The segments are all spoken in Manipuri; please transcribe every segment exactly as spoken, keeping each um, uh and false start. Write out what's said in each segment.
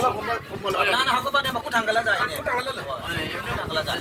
ꯅꯍꯥꯟ ꯍꯧꯒꯠꯄꯅꯦ, ꯃꯈꯨꯠ ꯊꯥꯡꯒꯠꯂ ꯆꯥꯏꯅꯦ꯫ ꯃꯈꯨꯠ ꯊꯥꯡꯒꯠꯂ ꯆꯥꯏ꯫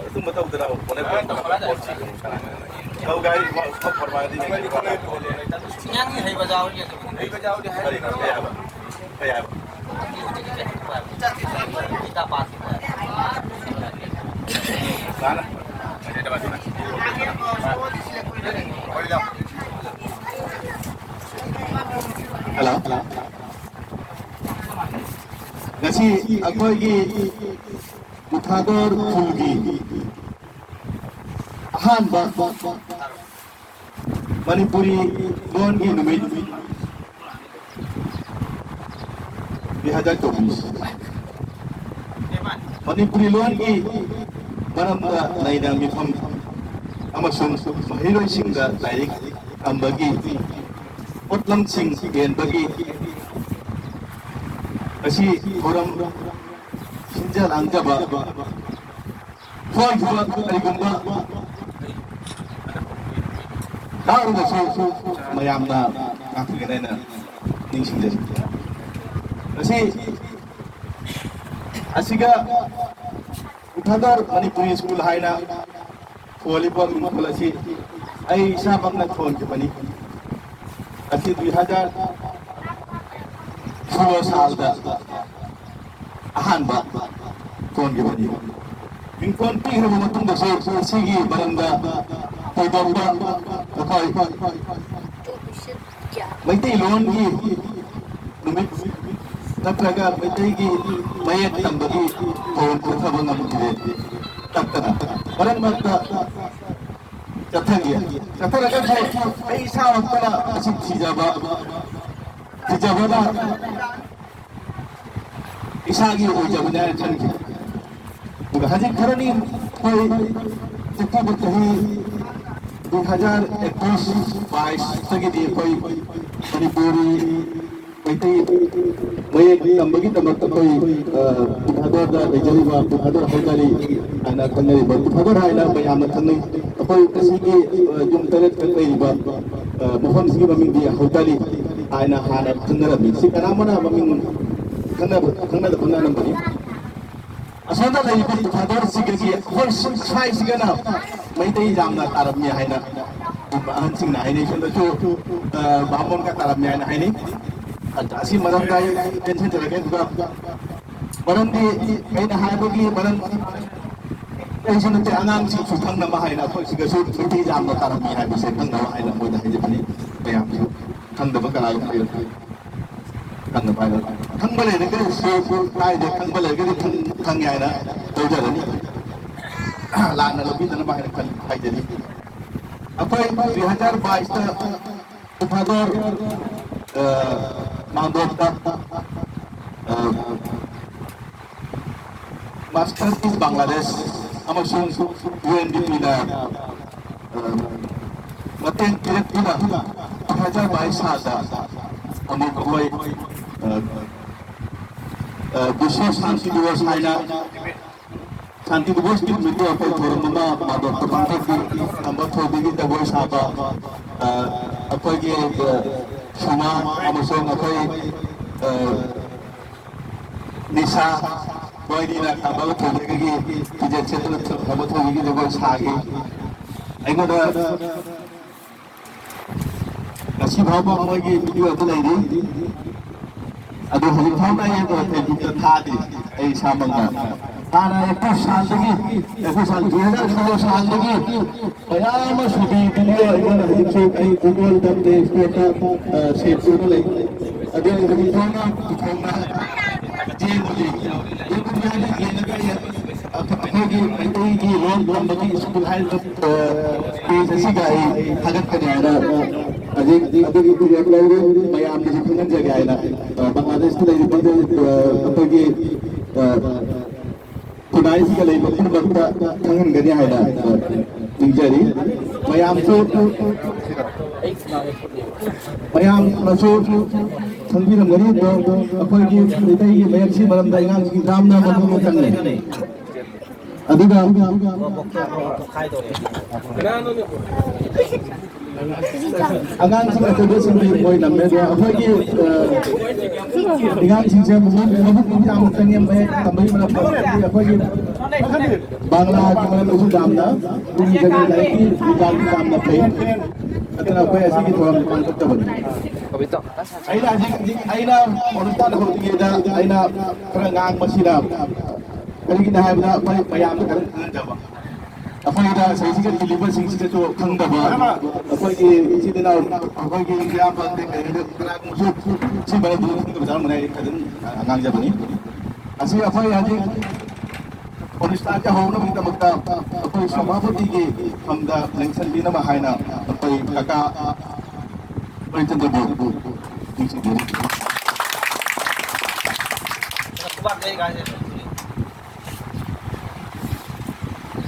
ꯑꯗꯨꯝꯕ ꯇꯧꯗꯅ ꯍꯣꯠꯅꯕꯤꯔꯛꯄ ꯄꯣꯠꯁꯤ ꯀꯩꯅꯣ ꯁꯥꯟꯅ-, ꯅꯪꯒꯤ ꯍꯩꯕ ꯌꯥꯎꯔꯤ ꯑꯗꯨꯕꯨꯗꯤ꯫ ꯍꯩꯕ ꯌꯥꯎꯔꯤ ꯍꯥꯏꯔꯤꯕ꯫ ꯀꯔꯤ ꯍꯥꯏꯕ? ꯀꯩ ꯍꯥꯏꯕ? ꯍꯜꯂꯣ꯫ ꯉꯁꯤ ꯑꯩꯈꯣꯏꯒꯤ ꯎꯊꯥꯗꯣꯔ ꯈꯨꯜꯒꯤ ꯑꯍꯥꯟꯕ ꯃꯅꯤꯄꯨꯔꯤ ꯂꯣꯟꯒꯤ ꯅꯨꯃꯤꯠ ꯗꯨ ꯍꯖꯥꯔ ꯆꯧꯕꯤꯁ꯫ ꯃꯅꯤꯄꯨꯔꯤ ꯂꯣꯟꯒꯤ ꯃꯔꯝꯗ ꯅꯩꯅ ꯃꯤꯐꯝ ꯑꯃꯁꯨꯡ ꯃꯍꯩꯔꯣꯏꯁꯤꯡꯗ ꯂꯥꯏꯔꯤꯛ ꯇꯝꯕꯒꯤ ꯄꯣꯠꯂꯝꯁꯤꯡ ꯌꯦꯟꯕꯒꯤ ꯉꯁꯤ ꯊꯧꯔꯝ ꯁꯤꯟꯖ ꯂꯥꯡꯖꯕ ꯊꯣꯛꯈꯤꯕ ꯀꯔꯤꯒꯨꯝꯕ ꯇꯥꯔꯨꯕꯁꯨ ꯃꯌꯥꯝꯅ ꯉꯥꯛꯄꯤꯒꯅꯤ ꯍꯥꯏꯅ ꯅꯤꯡꯁꯤꯡꯖꯔꯤ꯫ ꯃꯁꯤ ꯑꯁꯤꯒ ꯎꯊꯥꯗꯣꯔ ꯃꯅꯤꯄꯨꯔꯤ ꯁ꯭ꯀꯨꯜ ꯍꯥꯏꯅ ꯊꯣꯜꯂꯤꯕ ꯃꯤꯡꯊꯣꯜ ꯑꯁꯤ ꯑꯩ ꯏꯁꯥꯃꯛꯅ ꯊꯣꯟꯈꯤꯕꯅꯤ꯫ ꯑꯁꯤ ꯗꯨꯏ ꯍꯖꯥꯔ ꯁꯣꯂꯣ ꯁꯥꯜꯗ ꯑꯍꯥꯟꯕ ꯊꯣꯟꯈꯤꯕꯅꯤ꯫ ꯃꯤꯡꯊꯣꯜ ꯄꯤꯈ꯭ꯔꯕ ꯃꯇꯨꯡꯗꯁꯨ ꯃꯁꯤꯒꯤ ꯃꯔꯝꯗ ꯊꯣꯏꯗꯣꯛꯄ ꯑꯩꯈꯣꯏ ꯃꯩꯇꯩꯂꯣꯟꯒꯤ ꯅꯨꯃꯤꯠ ꯅꯠꯇ꯭ꯔꯒ ꯃꯩꯇꯩꯒꯤ ꯃꯌꯦꯛ ꯇꯝꯕꯒꯤ ꯊꯧꯔꯝ ꯆꯠꯊꯕ ꯉꯝꯈꯤꯗꯦ꯫ ꯇꯠꯇꯅ ꯃꯔꯛ ꯃꯔꯛꯇ ꯆꯠꯊꯈꯤ꯫ ꯆꯠꯊꯔꯒꯁꯨ ꯑꯩ ꯏꯁꯥꯃꯛꯇꯅ ꯃꯁꯤ ꯊꯤꯖꯕ, ꯊꯤꯖꯕꯅ ꯏꯁꯥꯒꯤ ꯑꯣꯏꯖꯕꯅꯦ ꯍꯥꯏꯅ ꯈꯟꯈꯤ꯫ ꯑꯗꯨꯒ ꯍꯧꯖꯤꯛ ꯈꯔꯅꯤ ꯑꯩꯈꯣꯏ ꯆꯠꯈꯤꯕ ꯆꯍꯤ ꯗꯨ ꯍꯖꯥꯔ ꯏꯀꯨꯏꯁ ꯕꯥꯏꯁꯇꯒꯤꯗꯤ ꯑꯩꯈꯣꯏ ꯃꯅꯤꯄꯨꯔꯤ ꯃꯩꯇꯩ ꯃꯌꯦꯛ ꯇꯝꯕꯒꯤꯗꯃꯛꯇ ꯑꯩꯈꯣꯏ, ꯑ, ꯄꯤꯊꯥꯗꯣꯔꯗ ꯂꯩꯖꯔꯤꯕ ꯄꯤꯊꯥꯗꯣꯔ ꯍꯥꯏꯇꯥꯔꯦ ꯍꯥꯏꯅ ꯈꯪꯅꯔꯤꯕ ꯄꯤꯊꯥꯗꯣꯔ ꯍꯥꯏꯅ ꯃꯌꯥꯝꯅ ꯈꯪꯅꯩ꯫ ꯑꯩꯈꯣꯏ ꯉꯁꯤꯒꯤ, ꯑ, ꯌꯨꯝ ꯇꯔꯦꯠ ꯈꯛ ꯂꯩꯔꯤꯕ, ꯑ, ꯃꯐꯝꯁꯤꯒꯤ ꯃꯃꯤꯡꯗꯤ ꯍꯧꯇꯥꯂꯤ ꯍꯥꯏꯅ ꯍꯥꯟꯅ ꯈꯪꯅꯔꯝꯃꯤ꯫ ꯁꯤ ꯀꯅꯥꯃꯅ ꯃꯃꯤꯡ ꯈꯪꯅꯕ, ꯈꯪꯅꯗꯕ ꯉꯥꯡꯂꯝꯕꯅꯤ꯫ ꯑꯁꯣꯝꯗ ꯂꯩꯔꯤꯕ ꯄꯤꯊꯥꯗꯣꯔꯁꯤꯒꯒꯤ ꯑꯩꯈꯣꯏ ꯁ꯭ꯋꯥꯏꯁꯤꯒꯅ ꯃꯩꯇꯩ ꯌꯥꯝꯅ ꯇꯥꯔꯝꯃꯤ ꯍꯥꯏꯅ ꯑꯍꯟꯁꯤꯡꯅ ꯍꯥꯏꯅꯩ꯫ ꯁꯣꯝꯗꯁꯨ, ꯑ, ꯕꯥꯃꯣꯟꯒ ꯇꯥꯔꯝꯃꯤ ꯍꯥꯏꯅ ꯍꯥꯏꯅꯩ꯫ ꯑꯁꯤ ꯃꯔꯝꯗ ꯑꯩ ꯇꯦꯟꯁꯟꯖꯔꯒꯦ꯫ ꯑꯗꯨꯒ ꯃꯔꯝꯗꯤ ꯑꯩꯅ ꯍꯥꯏꯕꯒꯤ ꯃꯔꯝ ꯑꯩꯁꯨ ꯅꯠꯇꯦ, ꯑꯉꯥꯡꯁꯤꯡꯁꯨ ꯈꯪꯅꯕ ꯍꯥꯏꯅ ꯑꯩꯈꯣꯏ ꯁꯤꯗꯁꯨ ꯃꯩꯇꯩ ꯌꯥꯝꯅ ꯇꯥꯔꯝꯃꯤ ꯍꯥꯏꯕꯁꯦ ꯈꯪꯅꯕ ꯍꯥꯏꯅ ꯃꯣꯏꯗ ꯍꯥꯏꯖꯕꯅꯤ꯫ ꯃꯌꯥꯝꯁꯨ ꯈꯪꯗꯕ ꯀꯅꯥꯒꯨꯝꯕ ꯂꯩꯔꯝꯒꯅꯤ꯫ ꯈꯪꯗꯕ ꯍꯥꯏꯅ ꯈꯪꯕ ꯂꯩꯔꯒꯗꯤ ꯁꯦ ꯀꯥꯏꯗꯦ, ꯈꯪꯕ ꯂꯩꯔꯒꯗꯤ ꯈꯪ-, ꯈꯪꯉꯦ ꯍꯥꯏꯅ ꯂꯧꯖꯔꯅꯤ꯫ ꯂꯥꯟꯅ ꯂꯧꯕꯤꯗꯅꯕ ꯍꯥꯏꯅ ꯈꯟ-, ꯍꯥꯏꯖꯔꯤ꯫ ꯑꯩꯈꯣꯏ ꯇꯨ ꯍꯖꯥꯔ ꯕꯥꯏꯁꯇ ꯏꯝꯐꯥꯜꯗ, ꯑ, ꯃꯥꯡꯗꯣꯞꯇ, ꯑ, ꯃꯥꯁꯇꯔ ꯏꯟ ꯕꯪꯒ꯭ꯂꯥꯗꯦꯁ ꯑꯃꯁꯨꯡ ꯌꯨ ꯑꯦꯟ ꯗꯤ ꯄꯤꯅ, ꯑ, ꯃꯇꯦꯡ ꯄꯤꯔꯛꯇꯨꯅ ꯇꯨ ꯍꯖꯥꯔ ꯕꯥꯏꯁ ꯁꯥꯗ ꯑꯃꯨꯛ ꯑꯩꯈꯣꯏ, ꯑ, ꯑ, ꯕꯤꯁ꯭ꯋ ꯁꯥꯟꯇꯤ ꯗꯤꯋꯁ ꯍꯥꯏꯅ ꯁꯥꯟꯇꯤ ꯗꯤꯕꯁꯀꯤ ꯅꯨꯃꯤꯠꯇ ꯑꯩꯈꯣꯏ ꯊꯧꯔꯝ ꯑꯃ ꯃꯥꯗꯣꯞꯇ ꯄꯥꯡꯊꯣꯛꯈꯤ꯫ ꯈꯝꯕ ꯊꯣꯏꯕꯤꯒꯤ ꯖꯒꯣꯏ ꯁꯥꯕ, ꯑ, ꯑꯩꯈꯣꯏꯒꯤ, ꯑ, ꯁꯨꯃꯥꯡ ꯑꯃꯁꯨꯡ ꯑꯩꯈꯣꯏ, ꯑ, ꯅꯤꯁꯥ ꯃꯣꯏꯅꯤꯅ ꯈꯝꯕ ꯊꯣꯏꯕꯤꯒꯤ ꯐꯤꯖꯦꯠ ꯁꯦꯠꯇꯨꯅ ꯈꯝꯕ ꯊꯣꯏꯕꯤꯒꯤ ꯖꯒꯣꯏ ꯁꯥꯈꯤ꯫ ꯑꯩꯉꯣꯟꯗ ꯉꯁꯤ ꯐꯥꯎꯕ ꯃꯣꯏꯒꯤ ꯚꯤꯗꯤꯑꯣ ꯑꯗꯨ ꯂꯩꯔꯤ꯫ ꯑꯗꯨ ꯍꯧꯖꯤꯛ ꯐꯥꯎꯕ ꯑꯩ ꯑꯗꯣ Facebook-ꯇ ꯊꯥꯗ꯭ꯔꯤ꯫ ꯑꯩ ꯏꯁꯥꯃꯛꯅ ꯍꯥꯟꯅ ꯑꯦꯀꯨꯏꯁ ꯁꯥꯜꯗꯒꯤ, ꯑꯦꯀꯨꯏꯁ ꯁꯥꯜ, ꯗꯨ ꯍꯖꯥꯔ ꯁꯣꯂꯣ ꯁꯥꯜꯗꯒꯤ ꯃꯌꯥꯝ ꯑꯃ ꯁꯨꯕꯤ ꯚꯤꯗꯤꯑꯣ ꯑꯩꯉꯣꯟꯗ ꯍꯧꯖꯤꯛꯁꯨ ꯑꯩ Google-ꯗ Play Store-ꯗ, ꯑ, save ꯇꯧꯗꯨꯅ ꯂꯩ꯫ ꯑꯗꯨ ꯍꯧꯖꯤꯛ ꯐꯥꯎꯅ ꯄꯨꯊꯣꯛꯅ ꯆꯦꯟꯕꯁꯦ ꯌꯦꯡꯕꯗꯤ ꯍꯥꯏꯗꯤ ꯌꯦꯡꯉꯒ ꯑꯩꯈꯣꯏꯒꯤ ꯃꯩꯇꯩꯒꯤ ꯂꯣꯟ ꯇꯝꯕꯒꯤ ꯁ꯭ꯀꯨꯜ ꯍꯥꯏꯔꯤꯕ ꯄꯦꯖ ꯑꯁꯤꯒ ꯑꯩ ꯊꯥꯒꯠꯀꯅꯤ ꯍꯥꯏꯅ ꯍꯧꯖꯤꯛ ꯑꯗꯨꯒꯤ ꯈꯨꯗꯣꯡ ꯂꯧꯔꯦ꯫ ꯃꯌꯥꯝꯗꯁꯨ ꯈꯪꯍꯟꯖꯒꯦ ꯍꯥꯏꯅ ꯕꯪꯒ꯭ꯂꯥꯗꯦꯁꯇ ꯂꯩꯔꯤꯕ ꯑꯩꯈꯣꯏꯒꯤ ꯈꯨꯟꯅꯥꯏꯁꯤꯗ ꯂꯩꯕ ꯄꯨꯝꯅꯃꯛꯇ ꯈꯪꯍꯟꯒꯅꯤ ꯍꯥꯏꯅ ꯅꯤꯡꯖꯔꯤ꯫ ꯃꯌꯥꯝꯁꯨ ꯃꯌꯥꯝꯅꯁꯨ ꯈꯪꯕꯤꯔꯝꯒꯅꯤ꯫ ꯑꯗꯣ ꯑꯩꯈꯣꯏꯒꯤ ꯃꯩꯇꯩꯒꯤ ꯃꯌꯦꯛꯁꯤ ꯃꯔꯝꯗ ꯑꯉꯥꯡꯁꯤꯡ ꯌꯥꯝꯅ ꯃꯄꯨꯛꯅꯤꯡ ꯆꯪꯉꯤ꯫ ꯑꯗꯨꯒ ꯑꯉꯥꯡꯁꯤꯡ ꯑꯆꯧꯕꯁꯤꯡꯗꯤ ꯃꯣꯏ ꯅꯝꯃꯦ꯫ ꯑꯗꯣ ꯑꯩꯈꯣꯏꯒꯤ ꯑꯉꯥꯡꯁꯤꯡꯁꯦ ꯃꯕꯨꯛ ꯌꯥꯝꯅ ꯆꯪꯉꯦ꯫ ꯃꯌꯦꯛ ꯇꯝꯕꯒꯤ ꯃꯔꯛꯇ ꯑꯩꯈꯣꯏꯒꯤ ꯕꯪꯒ꯭ꯂꯥꯒꯤ ꯃꯔꯝꯗꯁꯨ ꯌꯥꯝꯅ ꯄꯨꯛꯅꯤꯡ ꯆꯪꯉꯦ꯫ ꯂꯥꯏꯔꯤꯛꯀꯤ ꯂꯤꯡꯒꯥꯗꯤ ꯌꯥꯝꯅ ꯐꯩ꯫ ꯑꯗꯨꯅ ꯑꯩꯈꯣꯏ ꯑꯁꯤꯒꯤ ꯊꯧꯔꯝ ꯄꯥꯡꯊꯣꯛꯆꯕꯅꯤ꯫ ꯑꯩꯅ ꯍꯧꯖꯤꯛ ꯍꯧꯖꯤꯛ ꯑꯩꯅ ꯃꯔꯨꯞ ꯇꯥꯟꯅ ꯍꯧꯗ꯭ꯔꯤꯉꯩꯗ ꯑꯩꯅ ꯈꯔ ꯉꯥꯡꯕꯁꯤꯗ ꯀꯔꯤꯒꯤꯅꯣ ꯍꯥꯏꯕꯗ ꯑꯩꯈꯣꯏ ꯃꯌꯥꯝꯗ ꯈꯔ ꯈꯪꯍꯟꯖꯕ꯫ ꯑꯩꯈꯣꯏꯗ ꯁꯤꯗꯩꯁꯤꯗ ꯇꯤꯜꯂꯤꯕꯁꯤꯡꯁꯤꯗꯁꯨ ꯈꯪꯗꯕ ꯑꯩꯈꯣꯏꯒꯤ ꯏꯆꯤꯜ ꯏꯅꯥꯎ ꯑꯩꯈꯣꯏꯒꯤ ꯏꯌꯥꯝꯕ ꯀꯩꯀꯩ ꯀꯅꯥꯒꯨꯝꯕꯁꯨ ꯁꯤ ꯃꯔꯝꯗ ꯈꯪꯗꯕ ꯌꯥꯎꯔꯝꯒꯅꯤ꯫ ꯑꯩ ꯈꯤꯇꯪ ꯉꯥꯡꯖꯕꯅꯤ꯫ ꯑꯁꯤ ꯑꯩꯈꯣꯏ ꯍꯧꯖꯤꯛ ꯑꯣꯅꯨꯁꯊꯥꯟꯁꯦ ꯍꯧꯅꯕꯒꯤꯗꯃꯛꯇ ꯑꯩꯈꯣꯏ ꯁꯚꯥꯄꯇꯤꯒꯤ ꯐꯝꯗ ꯂꯦꯡꯁꯟꯕꯤꯅꯕ ꯍꯥꯏꯅ ꯑꯩꯈꯣꯏ ꯀꯀꯥ ꯍꯔꯤꯆꯟꯗ꯭ꯔꯕꯨ ꯅꯤꯡꯁꯤꯡꯖꯔꯤ꯫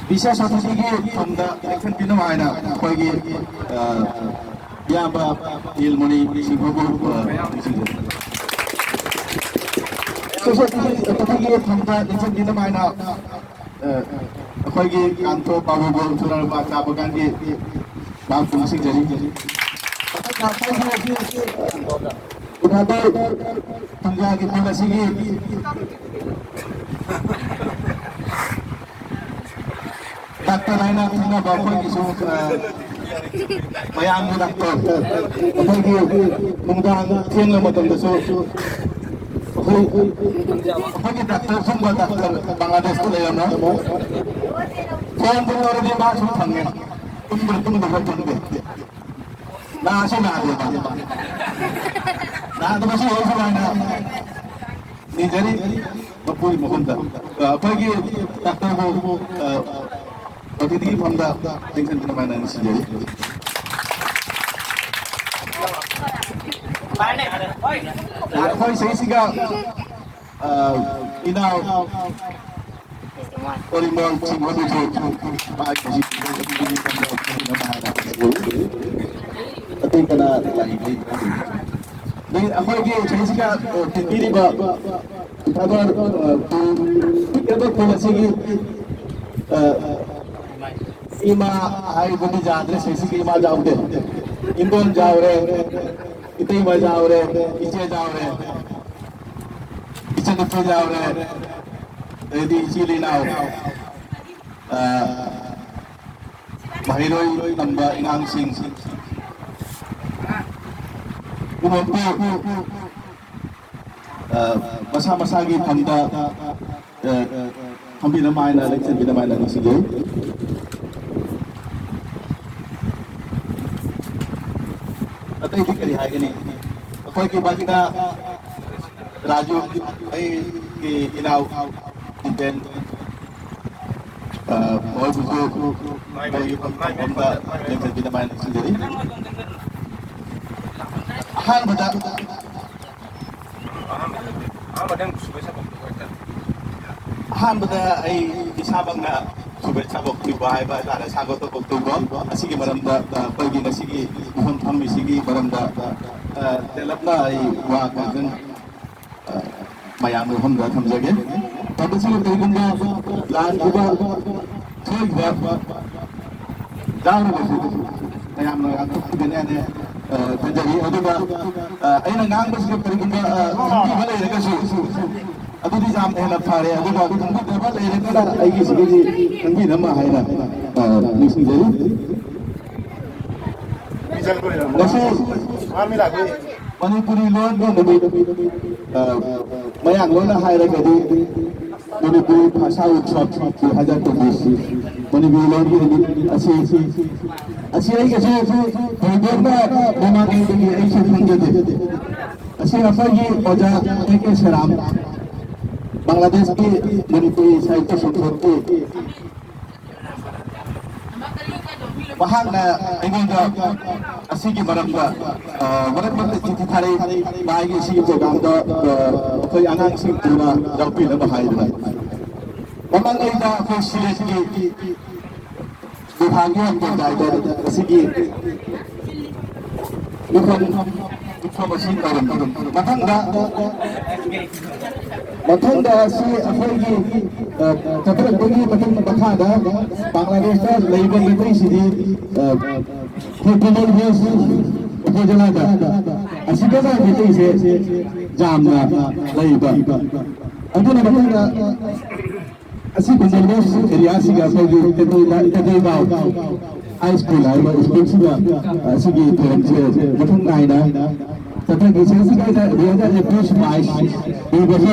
ꯕꯤꯁꯦꯁ ꯑꯇꯤꯊꯤꯒꯤ ꯐꯝꯗ ꯂꯦꯡꯁꯟꯕꯤꯅꯕ ꯍꯥꯏꯅ ꯑꯩꯈꯣꯏꯒꯤ, ꯑ, ꯏꯌꯥꯝꯕ ꯅꯤꯜꯃꯣꯅꯤ ꯁꯤꯡꯍꯕꯨ, ꯑ, ꯅꯤꯡꯁꯤꯡꯖꯔꯤ꯫ ꯕꯤꯁꯦꯁ ꯑꯇꯤꯊꯤꯒꯤ ꯐꯝꯗ ꯂꯦꯡꯁꯟꯕꯤꯅꯕ ꯍꯥꯏꯅ ꯑ, ꯑꯩꯈꯣꯏꯒꯤ ꯀꯥꯟꯇꯣ ꯕꯥꯕꯨꯕꯨ ꯁꯣꯔꯥꯔꯕꯥ ꯆꯥꯕ ꯀꯥꯟꯒꯤ ꯃꯍꯥꯛꯄꯨ ꯅꯤꯡꯁꯤꯡꯖꯔꯤ꯫ ꯏꯃꯥꯗ ꯇꯨꯡꯖꯥꯒꯤ ꯈꯨꯜ ꯑꯁꯤꯒꯤ ꯗꯥꯛꯇꯔ ꯍꯥꯏꯅ ꯈꯪꯅꯕ ꯑꯩꯈꯣꯏꯒꯤꯁꯨ, ꯑ, ꯃꯌꯥꯝꯒꯤ ꯗꯥꯛꯇꯔ, ꯑꯩꯈꯣꯏꯒꯤ ꯅꯨꯡꯗꯥꯡ ꯊꯦꯡꯂꯕ ꯃꯇꯝꯗꯁꯨ ꯑꯩꯈꯣꯏ, ꯑꯩꯈꯣꯏꯒꯤ ꯗꯥꯛꯇꯔ ꯁꯨꯝꯕ ꯗꯥꯛꯇꯔ ꯕꯪꯒ꯭ꯂꯥꯗꯦꯁꯇ ꯂꯩꯔꯝꯃꯣ꯫ ꯐꯣꯟ ꯇꯧꯔꯗꯤ ꯃꯥ ꯁꯨꯝ ꯐꯪꯉꯦ꯫ ꯇꯨꯝꯕ꯭ꯔꯥ ꯇꯨꯝꯗꯕ꯭ꯔꯥ ꯈꯪꯗꯦ꯫ ꯅꯥꯁꯨ ꯅꯥꯗꯦ ꯃꯥ꯫ ꯅꯍꯥꯟꯗꯨꯃꯁꯨ ꯌꯥꯎꯁꯨ ꯍꯥꯏꯅ ꯅꯤꯖꯔꯤ ꯃꯄꯨꯒꯤ ꯃꯐꯝꯗ, ꯑ, ꯑꯩꯈꯣꯏꯒꯤ ꯗꯥꯛꯇꯔꯕꯨ, ꯑ, ꯑꯣ ꯇꯤ ꯇꯤꯒꯤ ꯐꯝꯗ ꯆꯦꯟꯁꯤꯟꯗꯨꯅ ꯃꯥꯏꯅ ꯅꯤꯡꯁꯤꯡꯖꯔꯤ꯫ ꯑꯩꯈꯣꯏ ꯁꯤꯁꯤꯒ, ꯑ, ꯏꯅꯥꯎ ꯑꯣꯔꯤꯃꯣꯟ ꯁꯤꯡꯍꯗꯨꯁꯨ ꯃꯍꯥꯛ ꯉꯁꯤ ꯑꯇꯩ ꯀꯅꯥ ꯂꯥꯛꯏ? ꯑꯗꯩ ꯑꯩꯈꯣꯏꯒꯤ ꯁꯤꯁꯤꯒ, ꯑ, ꯄꯤꯕꯤꯔꯤꯕ ꯐꯥꯗꯔ, ꯑ, ꯄꯤꯛꯂꯤꯕ ꯈꯨꯜ ꯑꯁꯤꯒꯤ, ꯑ, ꯏꯃꯥ ꯍꯥꯏꯕꯗꯤ ꯌꯥꯗ꯭ꯔꯦ, ꯁꯤꯁꯤꯒꯤ ꯏꯃꯥ ꯌꯥꯎꯗꯦ꯫ ꯏꯟꯗꯣꯟ ꯌꯥꯎꯔꯦ, ꯏꯇꯩꯃ ꯌꯥꯎꯔꯦ, ꯏꯆꯦ ꯌꯥꯎꯔꯦ, ꯏꯆꯟꯅꯨꯄꯤ ꯌꯥꯎꯔꯦ, ꯑꯗꯩꯗꯤ ꯏꯆꯤꯜ ꯏꯅꯥꯎ, ꯑ, ꯃꯍꯩꯔꯣꯏ ꯇꯝꯕ ꯑꯉꯥꯡꯁꯤꯡ ꯄꯨꯝꯅꯃꯛꯄꯨ, ꯑ, ꯃꯁꯥ ꯃꯁꯥꯒꯤ ꯐꯝꯗ, ꯑ, ꯐꯝꯕꯤꯅꯕ ꯍꯥꯏꯅ, ꯂꯦꯡꯁꯤꯟꯕꯤꯅꯕ ꯍꯥꯏꯅ ꯅꯤꯡꯁꯤꯡꯖꯔꯤ꯫ ꯑꯇꯩꯗꯤ ꯀꯔꯤ ꯍꯥꯏꯒꯅꯤ? ꯑꯩꯈꯣꯏꯒꯤ ꯃꯅꯤꯡꯗ ꯔꯥꯖꯨ, ꯑꯩꯒꯤ ꯏꯅꯥꯎ ꯖꯤꯇꯦꯟ, ꯑ, ꯃꯈꯣꯏꯕꯨꯁꯨ ꯃꯈꯣꯏꯒꯤ ꯐꯝꯐꯝꯗ ꯂꯦꯡꯁꯤꯟꯕꯤꯅꯕ ꯍꯥꯏꯅ ꯅꯤꯡꯁꯤꯡꯖꯔꯤ꯫ ꯑꯍꯥꯟꯕꯗ ꯑꯍꯥꯟꯕꯗ ꯑꯩ ꯏꯁꯥꯃꯛꯅ ꯁꯨꯕꯦꯠ ꯁꯥꯕꯣꯛ ꯇꯨꯏꯕ ꯍꯥꯏꯕ ꯍꯥꯏꯇꯥꯔꯦ, ꯁꯥꯒꯣ ꯇꯣꯀꯣꯛ ꯇꯨꯏꯕ ꯑꯁꯤꯒꯤ ꯃꯔꯝꯗ, ꯑ, ꯑꯩꯈꯣꯏꯒꯤ ꯉꯁꯤꯒꯤ ꯃꯐꯝ ꯐꯝꯃꯤꯁꯤꯒꯤ ꯃꯔꯝꯗ, ꯑ, ꯇꯦꯜꯂꯞꯅ ꯑꯩ ꯋꯥ ꯈꯔꯗꯪ, ꯑ, ꯃꯌꯥꯝꯒꯤ ꯃꯐꯝꯗ ꯊꯝꯖꯒꯦ꯫ ꯃꯁꯤꯒꯤ ꯀꯔꯤꯒꯨꯝꯕ ꯂꯥꯟꯈꯤꯕ, ꯊꯣꯛꯏꯕ ꯌꯥꯎꯔꯒꯁꯨ ꯃꯌꯥꯝꯅ ꯉꯥꯛꯊꯣꯛꯄꯤꯒꯅꯤ ꯍꯥꯏꯅ, ꯑ, ꯈꯟꯖꯔꯤ꯫ ꯑꯗꯨꯒ, ꯑ, ꯑꯩꯅ ꯉꯥꯡꯕꯁꯤꯗ ꯀꯔꯤꯒꯨꯝꯕ, ꯑ, ꯈꯪꯕꯤꯕ ꯂꯩꯔꯒꯁꯨ ꯑꯗꯨꯗꯤ ꯌꯥꯝꯅ ꯍꯦꯟꯅ ꯐꯔꯦ꯫ ꯑꯗꯨꯒ ꯈꯪꯕꯤꯗꯕ ꯂꯩꯔꯒꯅ ꯑꯩꯒꯤꯁꯤꯗꯒꯤ ꯈꯪꯕꯤꯅꯕ ꯍꯥꯏꯅ, ꯑ, ꯅꯤꯡꯁꯤꯡꯖꯔꯤ꯫ ꯉꯁꯤ ꯃꯅꯤꯄꯨꯔꯤ ꯂꯣꯟꯒꯤ ꯅꯨꯃꯤꯠ, ꯑ, ꯃꯌꯥꯝ ꯂꯣꯟꯅ ꯍꯥꯏꯔꯒꯗꯤ ꯃꯅꯤꯄꯨꯔꯤ ꯚꯥꯁꯥ ꯎꯠꯁꯕ ꯇꯨ ꯍꯖꯥꯔ ꯇ꯭ꯋꯦꯟꯇꯤ ꯁꯤꯛꯁ, ꯃꯅꯤꯄꯨꯔꯤ ꯂꯣꯟꯒꯤ ꯅꯨꯃꯤꯠ ꯑꯁꯤ, ꯑꯁꯤ ꯑꯩꯒꯁꯨ ꯊꯣꯏꯗꯣꯛꯅ ꯃꯃꯥꯡꯉꯩꯗꯒꯤ ꯑꯩꯁꯨ ꯈꯪꯖꯗꯦ꯫ ꯑꯁꯤ ꯑꯩꯈꯣꯏꯒꯤ ꯑꯣꯖꯥ ꯀꯦ ꯀꯦ ꯁꯦꯔꯥꯝ, ꯕꯪꯒ꯭ꯂꯥꯗꯦꯁꯀꯤ ꯃꯅꯤꯄꯨꯔꯤ ꯁꯥꯍꯤꯇ꯭ꯌ ꯁꯪꯁꯠꯀꯤ, ꯃꯍꯥꯛꯅ ꯑꯩꯉꯣꯟꯗ ꯑꯁꯤꯒꯤ ꯃꯔꯝꯗ, ꯑ, ꯃꯔꯛ ꯃꯔꯛꯇ ꯆꯤꯊꯤ ꯊꯥꯔꯛꯏ, ꯃꯥꯒꯤ ꯁꯤꯒꯤ ꯄ꯭ꯔꯣꯒ꯭ꯔꯥꯝꯗ, ꯑ, ꯑꯩꯈꯣꯏ ꯑꯉꯥꯡꯁꯤꯡ ꯄꯨꯟꯅ ꯌꯥꯎꯕꯤꯅꯕ ꯍꯥꯏꯗꯅ꯫ ꯃꯃꯥꯡꯉꯩꯗ ꯑꯩꯈꯣꯏ ꯁꯤꯂꯦꯠꯀꯤ ꯕꯤꯚꯥꯒꯤ ꯍꯣꯁꯄꯤꯇꯥꯜꯗ ꯑꯁꯤꯒꯤ ꯃꯤꯐꯝ, ꯃꯤꯐꯝ ꯑꯁꯤ ꯇꯧꯔꯝꯃꯤ꯫ ꯃꯊꯪꯗ, ꯃꯊꯪꯗ ꯑꯁꯤ ꯑꯩꯈꯣꯏꯒꯤ, ꯑ, ꯆꯠꯊꯔꯛꯄꯒꯤ ꯃꯇꯨꯡ ꯃꯈꯥꯗ ꯕꯪꯒ꯭ꯂꯥꯗꯦꯁꯇ ꯂꯩꯕ ꯃꯤꯑꯣꯏꯁꯤꯗꯤ, ꯑ, ꯑꯩꯈꯣꯏ ꯀꯃꯜ ꯍꯣꯁ ꯑꯩꯈꯣꯏ ꯖꯒꯥꯗ ꯑꯁꯤꯗꯅ ꯃꯤꯑꯣꯏꯁꯦ ꯌꯥꯝꯅ ꯂꯩꯕ꯫ ꯑꯗꯨꯅ ꯃꯊꯪꯗ ꯑꯁꯤ ꯀꯨꯟꯗꯣꯂꯣꯁ ꯑꯦꯔꯤꯌꯥꯁꯤꯒ ꯑꯩꯈꯣꯏꯒꯤ ꯇꯦꯇꯣꯏ-, ꯇꯦꯇꯣꯏꯒꯥꯎ ꯍꯥꯏ ꯁ꯭ꯀꯨꯜ ꯍꯥꯏꯔꯤꯕ ꯁ꯭ꯀꯨꯜꯁꯤꯗ ꯑꯁꯤꯒꯤ ꯊꯧꯔꯝꯁꯦ ꯃꯊꯧ ꯅꯥꯏꯅ ꯆꯠꯊꯈꯤ꯫ ꯁꯤꯗꯩꯁꯤꯗ ꯑꯩꯅ ꯔꯤꯌꯦꯜꯗ ꯑꯦꯄ꯭ꯔꯣꯆ ꯋꯥꯏꯁ ꯑꯣꯏꯕꯁꯨ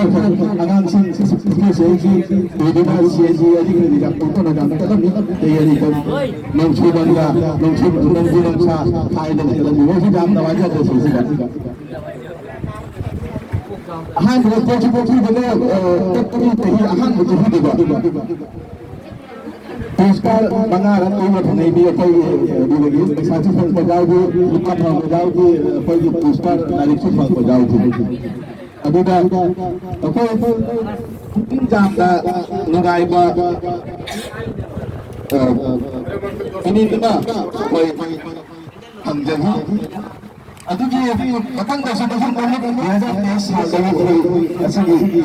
ꯑꯉꯥꯡꯁꯤꯡ ꯁ꯭ꯄꯦꯁꯦꯜꯒꯤ ꯑꯣꯏꯗꯨꯅ ꯁꯤ ꯑꯦꯟ ꯖꯤ ꯑꯗꯒꯤ ꯀꯔꯤꯒ ꯄꯨꯊꯣꯛꯅꯗꯅ ꯆꯠꯂꯝꯃꯤ꯫ ꯇꯌꯥꯔꯤ ꯇꯧ-, ꯅꯣꯡꯁꯨ ꯃꯪꯒ, ꯅꯣꯡꯁꯨ, ꯅꯣꯡꯖꯨ ꯅꯨꯡꯁꯥ ꯍꯥꯏꯗꯅ ꯆꯠꯂꯝꯃꯤ꯫ ꯃꯣꯏꯁꯨ ꯌꯥꯝ ꯅꯨꯡꯉꯥꯏꯖꯗ꯭ꯔꯦ ꯁꯤꯁꯤꯗ꯫ ꯑꯍꯥꯟꯕꯗ ꯄꯣꯛꯁꯤ ꯄꯣꯛꯄꯤꯗꯅ, ꯑ, ꯇꯠꯄꯒꯤ ꯆꯍꯤ ꯑꯍꯥꯟꯕ ꯆꯍꯤꯗꯨꯗ ꯄꯨꯔꯁꯀꯥꯔ ꯃꯉꯥꯔꯛ ꯄꯤꯕ ꯐꯪꯉꯛꯏ꯫ ꯃꯤ ꯑꯩꯈꯣꯏꯒꯤ, ꯑ, ꯑꯗꯨꯗꯒꯤ ꯄꯩꯁꯥꯁꯨ ꯐꯪꯕ ꯌꯥꯎꯈꯤ, ꯂꯨꯄꯥ ꯐꯪꯕ ꯌꯥꯎꯈꯤ, ꯑꯩꯈꯣꯏꯒꯤ ꯄꯨꯔꯁꯀꯥꯔ ꯂꯥꯏꯔꯤꯛꯁꯨ ꯐꯪꯕ ꯌꯥꯎꯈꯤ꯫ ꯑꯗꯨꯗ ꯑꯩꯈꯣꯏ ꯄꯨꯛꯅꯤꯡ ꯌꯥꯝꯅ ꯅꯨꯡꯉꯥꯏꯕ, ꯑ, ꯃꯤꯅꯤꯠ ꯑꯃ ꯑꯩꯈꯣꯏ ꯊꯝꯖꯒꯦ꯫ ꯑꯗꯨꯒꯤ ꯃꯊꯪꯗꯁꯨ ꯃꯊꯪ ꯑꯃꯨꯛ ꯇꯨ ꯍꯖꯥꯔ ꯇꯦꯏꯁ ꯁꯥꯡꯗꯕ ꯑꯩꯈꯣꯏ ꯑꯁꯤꯒꯤ,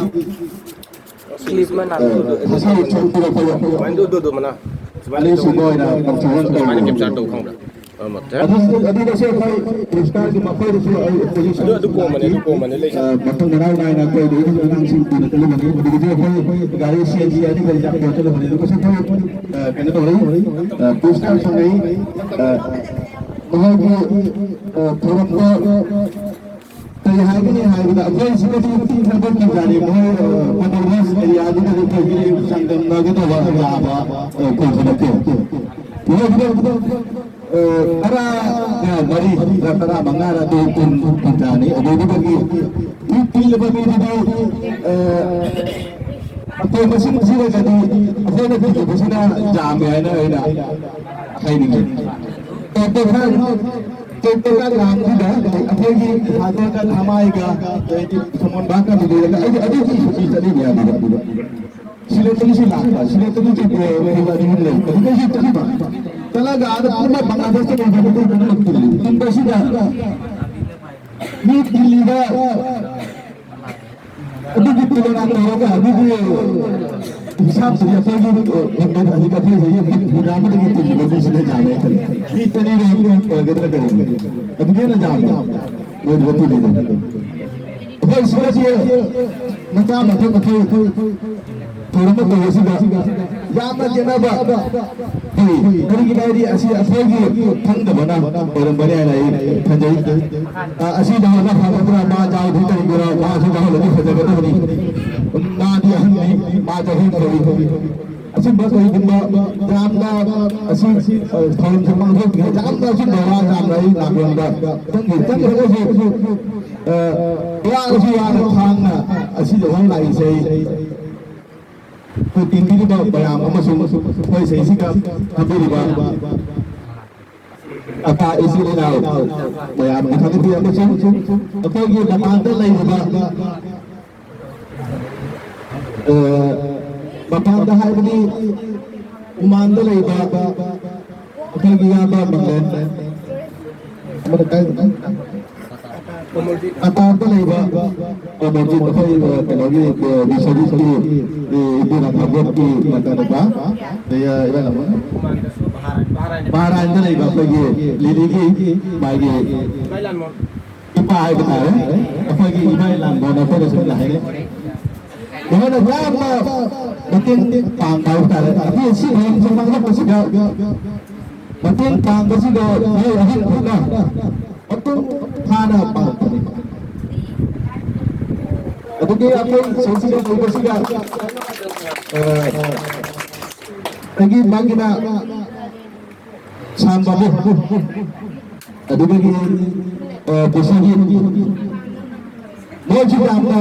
ꯀ꯭ꯂꯤꯞ ꯑꯃ ꯑ, ꯅꯥꯟꯊꯣꯛꯑꯣ꯫ ꯍꯁꯥꯎ ꯆꯪꯕꯤꯔꯛꯄꯗ ꯁꯨꯃꯥꯏꯅ ꯇꯧ, ꯑꯗꯨ, ꯑꯗꯨ, ꯑꯗꯨꯃꯅ꯫ ꯁꯨꯃꯥꯏꯅ ꯑꯅꯤꯁꯨꯕ ꯇꯧ꯫ ꯑꯣꯏꯅ ꯀꯥꯎꯊꯣꯛꯍꯟꯕ ꯁꯨꯃꯥꯏꯅ ꯀꯦꯞꯆꯔ ꯇꯧ ꯈꯪꯕ꯭ꯔꯥ? ꯑ, ꯃꯠꯇꯦ꯫ ꯑꯗꯨ, ꯑꯗꯨꯗꯁꯨ ꯑꯩꯈꯣꯏ ꯄꯨꯔꯁꯀꯥꯔꯒꯤ ꯃꯈꯣꯏꯗꯁꯨ ꯑꯩ ꯑꯗꯨ, ꯑꯗꯨ ꯀꯣꯝꯕꯅꯦ, ꯑꯗꯨ ꯀꯣꯝꯕꯅꯦ, ꯂꯩ꯫ ꯑ, ꯃꯊꯪ ꯃꯅꯥꯎ ꯅꯥꯏꯅ ꯑꯩꯈꯣꯏ ꯑꯗꯨꯒꯤ ꯑꯉꯥꯡꯁꯤꯡ ꯄꯨꯅ ꯆꯠꯂꯨꯕꯅꯤ꯫ ꯑꯗꯨꯗꯒꯤ ꯑꯩꯈꯣꯏ ꯒꯥꯔꯤ ꯁꯤ ꯑꯦꯟ ꯖꯤ ꯑꯅꯤꯒ ꯔꯤꯖꯥꯕ ꯇꯧꯔ ꯆꯠꯂꯨꯕꯅꯤ꯫ ꯑꯗꯨꯒ ꯁꯨꯝ ꯑꯩꯈꯣꯏ, ꯑ, ꯀꯩꯅꯣ ꯇꯧꯔꯛꯏ, ꯑ, ꯄꯨꯔꯁꯀꯥꯔ ꯐꯪꯉꯛꯏ꯫ ꯑ, ꯃꯍꯥꯛꯀꯤ, ꯑ, ꯊꯧꯔꯝꯗ ꯀꯔꯤ ꯍꯥꯏꯒꯅꯤ ꯍꯥꯏꯕꯗ, ꯑꯩꯈꯣꯏ ꯁꯤꯗꯗꯤ ꯊꯕꯛꯀꯤ ꯒꯥꯔꯤ ꯃꯣꯏ, ꯑ, ꯀꯟꯇ꯭ꯔꯣꯂꯔꯁ ꯑꯦꯔꯤꯌꯥꯗꯨꯗꯗꯤ ꯑꯩꯈꯣꯏꯒꯤ ꯆꯥꯡꯗꯝꯅꯒꯗꯕ ꯌꯥꯕ, ꯑ, ꯄꯣꯠꯁꯨ ꯅꯠꯇꯦ꯫ ꯃꯣꯏꯒꯤꯗ ꯇꯔꯥ ꯃꯔꯤ, ꯇꯔꯥ ꯃꯉꯥꯔ ꯑꯗꯨ ꯄꯨꯡ ꯀꯨꯟꯊ꯭ꯔꯥꯅꯤ꯫ ꯑꯗꯨꯗꯨꯗꯒꯤ ꯃꯤ ꯄꯤꯜꯂꯕ ꯃꯤꯗꯨꯗꯤ, ꯑ, ꯑꯩꯈꯣꯏ ꯃꯁꯤꯡ ꯊꯤꯔꯒꯗꯤ ꯑꯩꯈꯣꯏꯅ ꯊꯤꯕꯁꯤꯅ ꯌꯥꯝꯃꯦ ꯍꯥꯏꯅ ꯑꯩꯅ ꯍꯥꯏꯅꯤꯡꯉꯤ꯫ ꯇꯦꯛꯇꯣꯛ ꯈꯔ, ꯇꯦꯛꯇꯣꯛ ꯈꯔ ꯂꯥꯡꯁꯤꯗ ꯑꯩꯈꯣꯏꯒꯤ ꯐꯥꯗꯔꯒ ꯊꯃꯥꯏꯒ ꯑꯗꯩꯗꯤ ꯁꯣꯃꯣꯟꯕ ꯀꯥꯟꯗ ꯂꯩꯔꯒ ꯑꯩꯗꯤ ꯑꯗꯨꯒꯤ ꯁꯨꯇꯤ ꯆꯠꯂꯤꯅꯦ ꯑꯗꯨꯗ꯫ ꯁꯤꯂꯦꯇꯔꯤꯁꯤ ꯂꯥꯛꯄ, ꯁꯤꯂꯦꯇꯔꯤꯁꯤ ꯄꯨꯔꯛꯑꯒ ꯑꯩꯈꯣꯏ ꯋꯥꯔꯤ ꯑꯃ ꯂꯩ꯫ ꯑꯗꯨꯗꯩꯁꯤ ꯆꯠꯂꯤꯕ꯫ ꯆꯠꯂꯒ ꯑꯥꯗ ꯄꯨꯝꯕ ꯕꯪꯒ꯭ꯂꯥꯗꯦꯁꯇ ꯂꯩꯕ ꯃꯤꯑꯣꯏ ꯄꯨꯝꯅꯃꯛ ꯇꯤꯜꯂꯤ꯫ ꯇꯤꯟꯕꯁꯤꯗ ꯃꯤ ꯇꯤꯜꯂꯤꯕ ꯑꯗꯨꯒꯤ ꯇꯨꯂꯅꯥ ꯇꯧꯔꯒ ꯑꯗꯨꯒꯤ ꯍꯤꯁꯥꯕꯇꯗꯤ ꯑꯩꯈꯣꯏꯒꯤ, ꯑ, ꯍꯧꯖꯤꯛ ꯑꯩꯈꯣꯏ ꯍꯧꯖꯤꯛ ꯃꯤꯠ ꯄꯨꯗꯥ ꯑꯃꯗꯒꯤ ꯇꯤꯜꯂꯤꯕ ꯃꯤꯁꯤꯅ ꯌꯥꯝꯃꯦ ꯈꯜꯂꯤ꯫ ꯃꯤ ꯆꯅꯤ ꯔꯣꯝ ꯑꯣꯏꯒꯗ꯭ꯔꯥ ꯀꯩꯅꯣ꯫ ꯑꯗꯨꯒꯤ ꯍꯦꯟꯅ ꯌꯥꯝꯃꯦ꯫ ꯃꯣꯏꯗꯨꯗ ꯇꯤꯜꯂꯤꯗꯣ꯫ ꯑꯩꯈꯣꯏ ꯁꯤꯗꯗꯤ ꯃꯆꯥ ꯃꯊꯛ ꯑꯩꯈꯣꯏ ꯊꯧꯔꯝ ꯑꯃ ꯇꯧꯕꯁꯤꯗ ꯌꯥꯝꯅ ꯈꯦꯠꯅꯕ ꯐꯩ꯫ ꯀꯔꯤꯒꯤꯅꯣ ꯍꯥꯏꯗꯤ ꯑꯁꯤ ꯑꯩꯈꯣꯏꯒꯤ ꯈꯪꯗꯕꯅ ꯑꯣꯏꯔꯝꯕꯅꯤ ꯍꯥꯏꯅ ꯑꯩ ꯈꯟꯖꯩ꯫ ꯑ, ꯑꯁꯤ ꯌꯥꯎꯍꯟꯕ ꯐꯒꯗ꯭ꯔꯥ, ꯃꯥ ꯌꯥꯎꯗꯤ ꯇꯧꯗꯣꯏꯔꯥ, ꯃꯥꯁꯨ ꯌꯥꯎꯍꯜꯂꯗꯤ ꯐꯖꯒꯗꯕꯅꯤ꯫ ꯃꯥꯗꯤ ꯑꯍꯟꯅꯤ, ꯃꯥ ꯆꯍꯨꯝ ꯁꯨꯔꯤ꯫ ꯑꯁꯤꯒꯨꯝꯕ ꯀꯔꯤꯒꯨꯝꯕ ꯌꯥꯝꯅ ꯑꯁꯤ, ꯑ, ꯊꯧꯔꯝꯁꯦ ꯄꯥꯡꯊꯣꯛꯇ꯭ꯔꯤꯉꯩ ꯌꯥꯝꯅ ꯑꯆꯨꯝꯕ ꯋꯥ ꯌꯥꯝꯅ ꯑꯩ ꯅꯥꯀꯣꯡꯗ ꯆꯪꯈꯤ꯫ ꯆꯪꯈ꯭ꯔꯒꯁꯨ, ꯑ, ꯋꯥꯔꯁꯨ ꯋꯥꯅ ꯈꯥꯡꯅ ꯑꯁꯤꯗ ꯍꯣꯡ ꯂꯥꯛꯏꯁꯦ ꯑꯩ ꯑꯩꯈꯣꯏ ꯇꯤꯟꯕꯤꯔꯤꯕ ꯃꯌꯥꯝ ꯑꯃꯁꯨꯡ ꯑꯩꯈꯣꯏ ꯁꯤꯗꯩꯁꯤꯗ ꯐꯝꯕꯤꯔꯤꯕ ꯑꯀꯥ ꯏꯆꯤꯜ ꯏꯅꯥꯎ ꯃꯌꯥꯝ ꯏꯊꯟꯗ ꯑꯃꯁꯨꯡ ꯑꯩꯈꯣꯏꯒꯤ ꯃꯄꯥꯟꯗ ꯂꯩꯔꯤꯕ, ꯑ, ꯃꯄꯥꯟꯗ ꯍꯥꯏꯕꯗꯤ ꯃꯃꯥꯡꯗ ꯂꯩꯕ ꯑꯩꯈꯣꯏꯒꯤ ꯏꯌꯥꯝꯕ ꯃꯪꯂꯦꯟ, ꯑꯃꯗ ꯀꯥꯏ-, ꯃꯄꯥꯟꯗ ꯂꯩꯕ ꯑꯃꯔꯖꯤꯠ, ꯑꯩꯈꯣꯏ, ꯑ, ꯀꯩꯅꯣꯒꯤ, ꯑ, ꯕꯤꯁ꯭ꯋꯖꯤꯠꯀꯤ, ꯑ, ꯏꯄꯨ ꯔꯥꯙꯥꯕꯣꯠꯀꯤ ꯃꯆꯥꯅꯨꯄꯥ, ꯑꯗꯩ, ꯑ, ꯏꯕꯥꯏ ꯂꯥꯡꯕ ꯃꯍꯥꯔꯥꯟꯗ ꯂꯩꯕ ꯑꯩꯈꯣꯏꯒꯤ ꯂꯤꯂꯤꯒꯤ ꯃꯥꯒꯤ ꯏꯄꯥ ꯍꯥꯏꯕ ꯇꯥꯔꯦ, ꯑꯩꯈꯣꯏꯒꯤ ꯏꯃꯥ ꯏꯂꯥꯡꯗꯣ ꯅꯈꯣꯏꯅ ꯁꯨꯝ ꯍꯥꯏꯔꯦ꯫ ꯃꯈꯣꯏꯅ ꯌꯥꯝꯅ ꯃꯇꯦꯡ ꯄꯥꯡꯕ ꯍꯥꯏꯕ ꯇꯥꯔꯦ꯫ ꯑꯩꯈꯣꯏ ꯁꯤ ꯃꯌꯥꯝꯁꯦ ꯄꯥꯡꯊꯣꯛꯄꯁꯤꯗ ꯃꯇꯦꯡ ꯄꯥꯡꯕꯁꯤꯗ ꯃꯤꯑꯣꯏ ꯑꯍꯨꯝ ꯈꯛꯅ ꯃꯄꯨꯡ ꯐꯥꯅ ꯄꯥꯡꯊꯣꯛꯄꯅꯤ꯫ ꯑꯗꯨꯒꯤ ꯑꯩꯈꯣꯏ ꯁꯤꯁꯤꯗ ꯂꯩꯕꯁꯤꯗ, ꯑ, ꯑꯗꯒꯤ ꯃꯥꯒꯤꯅ ꯁꯥꯟ ꯕꯥꯕꯨ, ꯑꯗꯨꯗꯒꯤ ꯕꯤꯁ꯭ꯋꯖꯤꯠ, ꯃꯣꯏꯁꯤ ꯌꯥꯝꯅ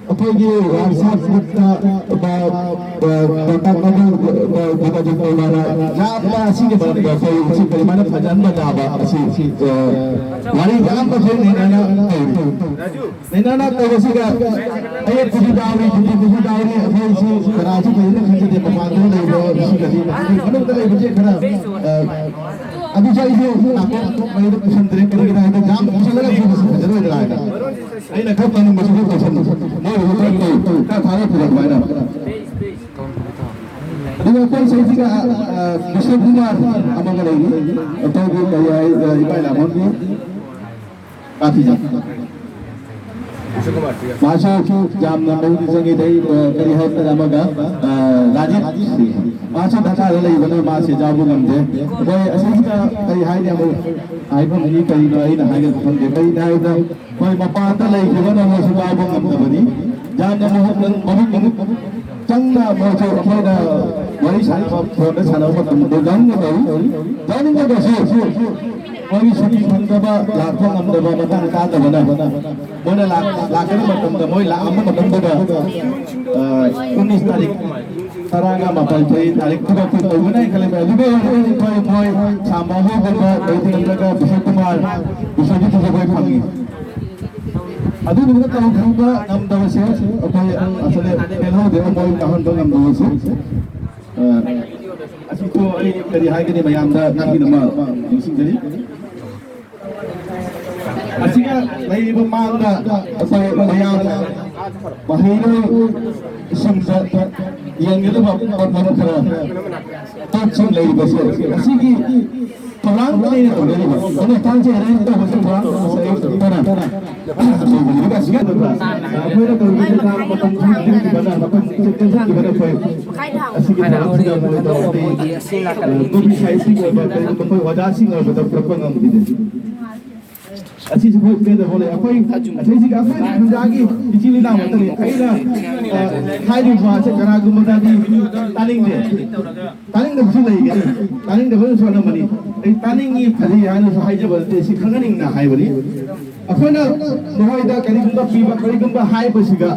ꯑꯩꯈꯣꯏꯒꯤ ꯋꯥꯔꯜ ꯁꯥꯏꯟꯁ ꯕꯨꯛꯇ ꯌꯥꯝꯅ ꯑꯁꯤꯒꯤ ꯃꯔꯝꯗ ꯑꯩꯈꯣꯏ ꯁꯤ ꯀꯔꯤꯃꯥꯏꯅ ꯐꯖꯍꯟꯕ ꯌꯥꯕ ꯑꯁꯤ ꯋꯥꯔꯤ ꯌꯥꯝꯅ ꯊꯣꯛꯅꯩꯅꯅ ꯇꯧꯔꯤ꯫ ꯂꯩꯅꯥꯅ ꯇꯧꯕꯁꯤꯒ ꯑꯌꯦꯛꯄꯁꯨ ꯌꯥꯎꯔꯤ, ꯈꯨꯗꯤꯡꯕꯁꯨ ꯌꯥꯎꯔꯤ꯫ ꯑꯩꯈꯣꯏꯁꯤ ꯀꯅꯥꯁꯨ ꯐꯖꯅ ꯈꯪꯖꯗꯦ꯫ ꯃꯄꯥꯟꯗ ꯂꯩꯕ ꯃꯤꯁꯤꯡꯒꯗꯤ ꯃꯅꯨꯡꯗ ꯂꯩꯕꯁꯦ ꯈꯔ ꯑꯗꯨꯁꯨ ꯑꯩꯁꯨ ꯅꯥꯀꯣꯡ ꯃꯩꯗ ꯄꯨꯁꯟꯗ꯭ꯔꯦ꯫ ꯀꯔꯤꯒꯤꯅꯣ ꯍꯥꯏꯕꯗ ꯖꯥꯝ ꯄꯨꯁꯜꯂꯒ ꯄꯨꯕꯁꯨ ꯐꯖꯔꯣꯏꯗ꯭ꯔꯥ ꯍꯥꯏꯅ ꯑꯩꯅ ꯈꯔ ꯇꯧꯅꯤꯡꯕꯁꯨ ꯈꯔ ꯇꯧꯁꯟꯕ꯫ ꯃꯣꯏ ꯈꯔ ꯇꯧ ꯈꯔ ꯊꯥꯔꯛꯄꯗ ꯑꯗꯨꯃꯥꯏꯅ ꯑꯗꯨꯒ ꯑꯩꯈꯣꯏ ꯁꯤꯁꯤꯒ ꯀꯤꯁꯣꯔ ꯀꯨꯃꯥꯔ ꯑꯃꯒ ꯂꯩꯔꯤ꯫ ꯑꯩꯈꯣꯏꯒꯤ ꯀꯔꯤ ꯍꯥꯏ ꯏꯃꯥ ꯏꯂꯥꯃꯣꯟꯒꯤ ꯀꯥꯊꯤꯖ꯫ ꯃꯥꯁꯨ ꯌꯥꯝꯅ ꯃꯩꯗꯤ ꯆꯪꯉꯤ꯫ ꯑꯗꯩ ꯀꯔꯤ ꯍꯥꯏꯕꯅ ꯑꯃꯒ ꯔꯥꯖꯤꯠ, ꯃꯥꯁꯨ ꯗꯔꯀꯥꯔꯗ ꯂꯩꯕꯅ ꯃꯥꯁꯦ ꯌꯥꯎꯕ ꯉꯝꯗꯦ꯫ ꯑꯩꯈꯣꯏ ꯑꯁꯤꯁꯤꯗ ꯀꯔꯤ ꯍꯥꯏꯅꯤ ꯑꯃꯨꯛ ꯍꯥꯏꯐꯝꯅꯤ ꯀꯔꯤꯅꯣ ꯑꯩꯅ ꯍꯥꯏꯒꯗꯕ ꯈꯪꯗꯦ꯫ ꯀꯔꯤꯅ ꯍꯥꯏꯕꯗ ꯑꯩꯈꯣꯏ ꯃꯄꯥꯟꯗ ꯂꯩꯈꯤꯕꯅ ꯃꯣꯏꯁꯨ ꯌꯥꯎꯕ ꯉꯝꯗꯕꯅꯤ꯫ ꯌꯥꯝꯅ ꯃꯍꯨꯠ ꯃꯃꯤꯠ ꯃꯃꯤꯠ ꯆꯪꯅ ꯃꯣꯏꯁꯨ ꯑꯩꯈꯣꯏꯅ ꯋꯥꯔꯤ ꯁꯥꯟꯅꯕ ꯐꯣꯟꯗ ꯁꯥꯟꯅꯕ ꯃꯇꯝꯗ ꯌꯥꯎꯅꯤꯡꯒꯗꯧꯔꯤ꯫ ꯌꯥꯎꯅꯤꯡꯉꯒꯁꯨ ꯃꯣꯏꯒꯤ ꯁꯨꯇꯤ ꯐꯪꯗꯕ ꯂꯥꯛꯄ ꯉꯝꯗꯕ ꯃꯇꯥꯡ ꯆꯥꯗꯕꯅ ꯃꯣꯏꯅ ꯂꯥꯛ- ꯂꯥꯛꯀꯗꯕ ꯃꯇꯝꯗ ꯃꯣꯏ ꯂꯥꯛꯑꯝꯕ ꯃꯇꯝꯗꯨꯗ ꯎꯅꯤꯁ ꯇꯥꯔꯤꯛ ꯇꯔꯥꯒ ꯃꯥꯄꯜ ꯇꯔꯦꯠ ꯇꯥꯔꯤꯛ ꯈꯨꯗꯛꯇ ꯇꯧꯒꯅꯤ ꯍꯥꯏꯅ ꯈꯜꯂꯝꯃꯤ꯫ ꯑꯗꯨꯒ ꯑꯩꯈꯣꯏ ꯁꯥꯝꯕ ꯍꯣꯏꯒꯨꯝꯕ ꯂꯩꯇ꯭ꯔꯒ ꯕꯤꯁꯣꯞ ꯀꯨꯃꯥꯔ ꯕꯤꯁꯣꯞꯀꯤꯁꯨ ꯑꯩꯈꯣꯏ ꯐꯪꯉꯤ꯫ ꯑꯗꯨꯒꯨꯝꯕ ꯇꯧꯍꯧꯕ ꯉꯝꯗꯕꯁꯦ ꯑꯩꯈꯣꯏ ꯑꯁꯤꯗ ꯄꯦꯜꯍꯧꯗꯦ꯫ ꯃꯣꯏ ꯇꯥꯍꯟꯕ ꯉꯝꯗꯕꯁꯦ ꯑꯁꯤꯁꯨ ꯑꯩ ꯀꯔꯤ ꯍꯥꯏꯒꯅꯤ ꯃꯌꯥꯝꯗ ꯉꯥꯛꯄꯤꯅꯕ ꯅꯤꯡꯁꯤꯡꯖꯔꯤ꯫ ꯑꯁꯤꯒ ꯂꯩꯔꯤꯕ ꯃꯥꯡꯗ ꯑꯩꯈꯣꯏ ꯃꯌꯥꯝ ꯃꯍꯩꯔꯣꯏꯁꯤꯡꯗ ꯌꯦꯡꯒꯗꯕ ꯄꯣꯠꯐꯝ ꯈꯔ ꯄꯣꯠꯁꯤꯡ ꯂꯩꯔꯤꯕꯁꯦ ꯑꯁꯤꯒꯤ ꯊꯧꯔꯥꯡ ꯂꯩꯅ ꯇꯧꯅꯔꯤꯕ ꯑꯗꯨꯅ ꯊꯥꯡꯁꯤ ꯑꯦꯔꯦꯟꯖ ꯇꯧꯕꯁꯤ ꯊꯧꯔꯥꯡ ꯇꯧꯕꯁꯦ ꯑꯩꯈꯣꯏꯅ ꯑꯩꯈꯣꯏꯅ ꯇꯧꯔꯤꯕꯁꯤ ꯃꯇꯝ ꯄꯤꯕꯅ ꯃꯇꯝ ꯆꯦꯟꯊꯈꯤꯕꯅ ꯑꯩꯈꯣꯏ ꯑꯁꯤꯒꯤ ꯊꯕꯛꯁꯤꯗ ꯃꯣꯏ ꯇꯧꯔꯗꯤ ꯅꯨꯄꯤ ꯁꯥꯏꯠꯁꯤꯡ ꯑꯣꯏꯕ ꯀꯔꯤꯒꯨꯝꯕ ꯑꯩꯈꯣꯏ ꯑꯣꯖꯥꯁꯤꯡ ꯑꯣꯏꯕꯗ ꯄꯨꯔꯛꯄ ꯉꯝꯈꯤꯗꯦ꯫ ꯑꯁꯤꯁꯨ ꯑꯩꯈꯣꯏ ꯄꯦꯟꯗꯕ ꯂꯩ꯫ ꯑꯩꯈꯣꯏ ꯑꯁꯤꯁꯤꯒ ꯑꯩꯈꯣꯏ ꯈꯨꯟꯖꯥꯒꯤ ꯏꯆꯤꯜ ꯏꯅꯥꯎ ꯉꯥꯛꯇꯅꯤ꯫ ꯑꯩꯅ, ꯑ, ꯍꯥꯏꯔꯤꯕ ꯋꯥꯁꯦ ꯀꯅꯥꯒꯨꯝꯕꯗꯗꯤ ꯇꯥꯅꯤꯡꯗꯦ꯫ ꯇꯥꯅꯤꯡꯗꯕꯁꯨ ꯂꯩꯒꯅꯤ꯫ ꯇꯥꯅꯤꯡꯗꯕꯅꯁꯨ ꯑꯅꯝꯕꯅꯤ꯫ ꯑꯩ ꯇꯥꯅꯤꯡꯉꯤ, ꯐꯖꯩ ꯍꯥꯏꯅꯁꯨ ꯍꯥꯏꯖꯕ ꯅꯠꯇꯦ꯫ ꯁꯤ ꯈꯪꯍꯟꯅꯤꯡꯅ ꯍꯥꯏꯕꯅꯤ꯫ ꯑꯩꯈꯣꯏꯅ ꯃꯈꯣꯏꯗ ꯀꯔꯤꯒꯨꯝꯕ ꯄꯤꯕ, ꯀꯔꯤꯒꯨꯝꯕ ꯍꯥꯏꯕꯁꯤꯒ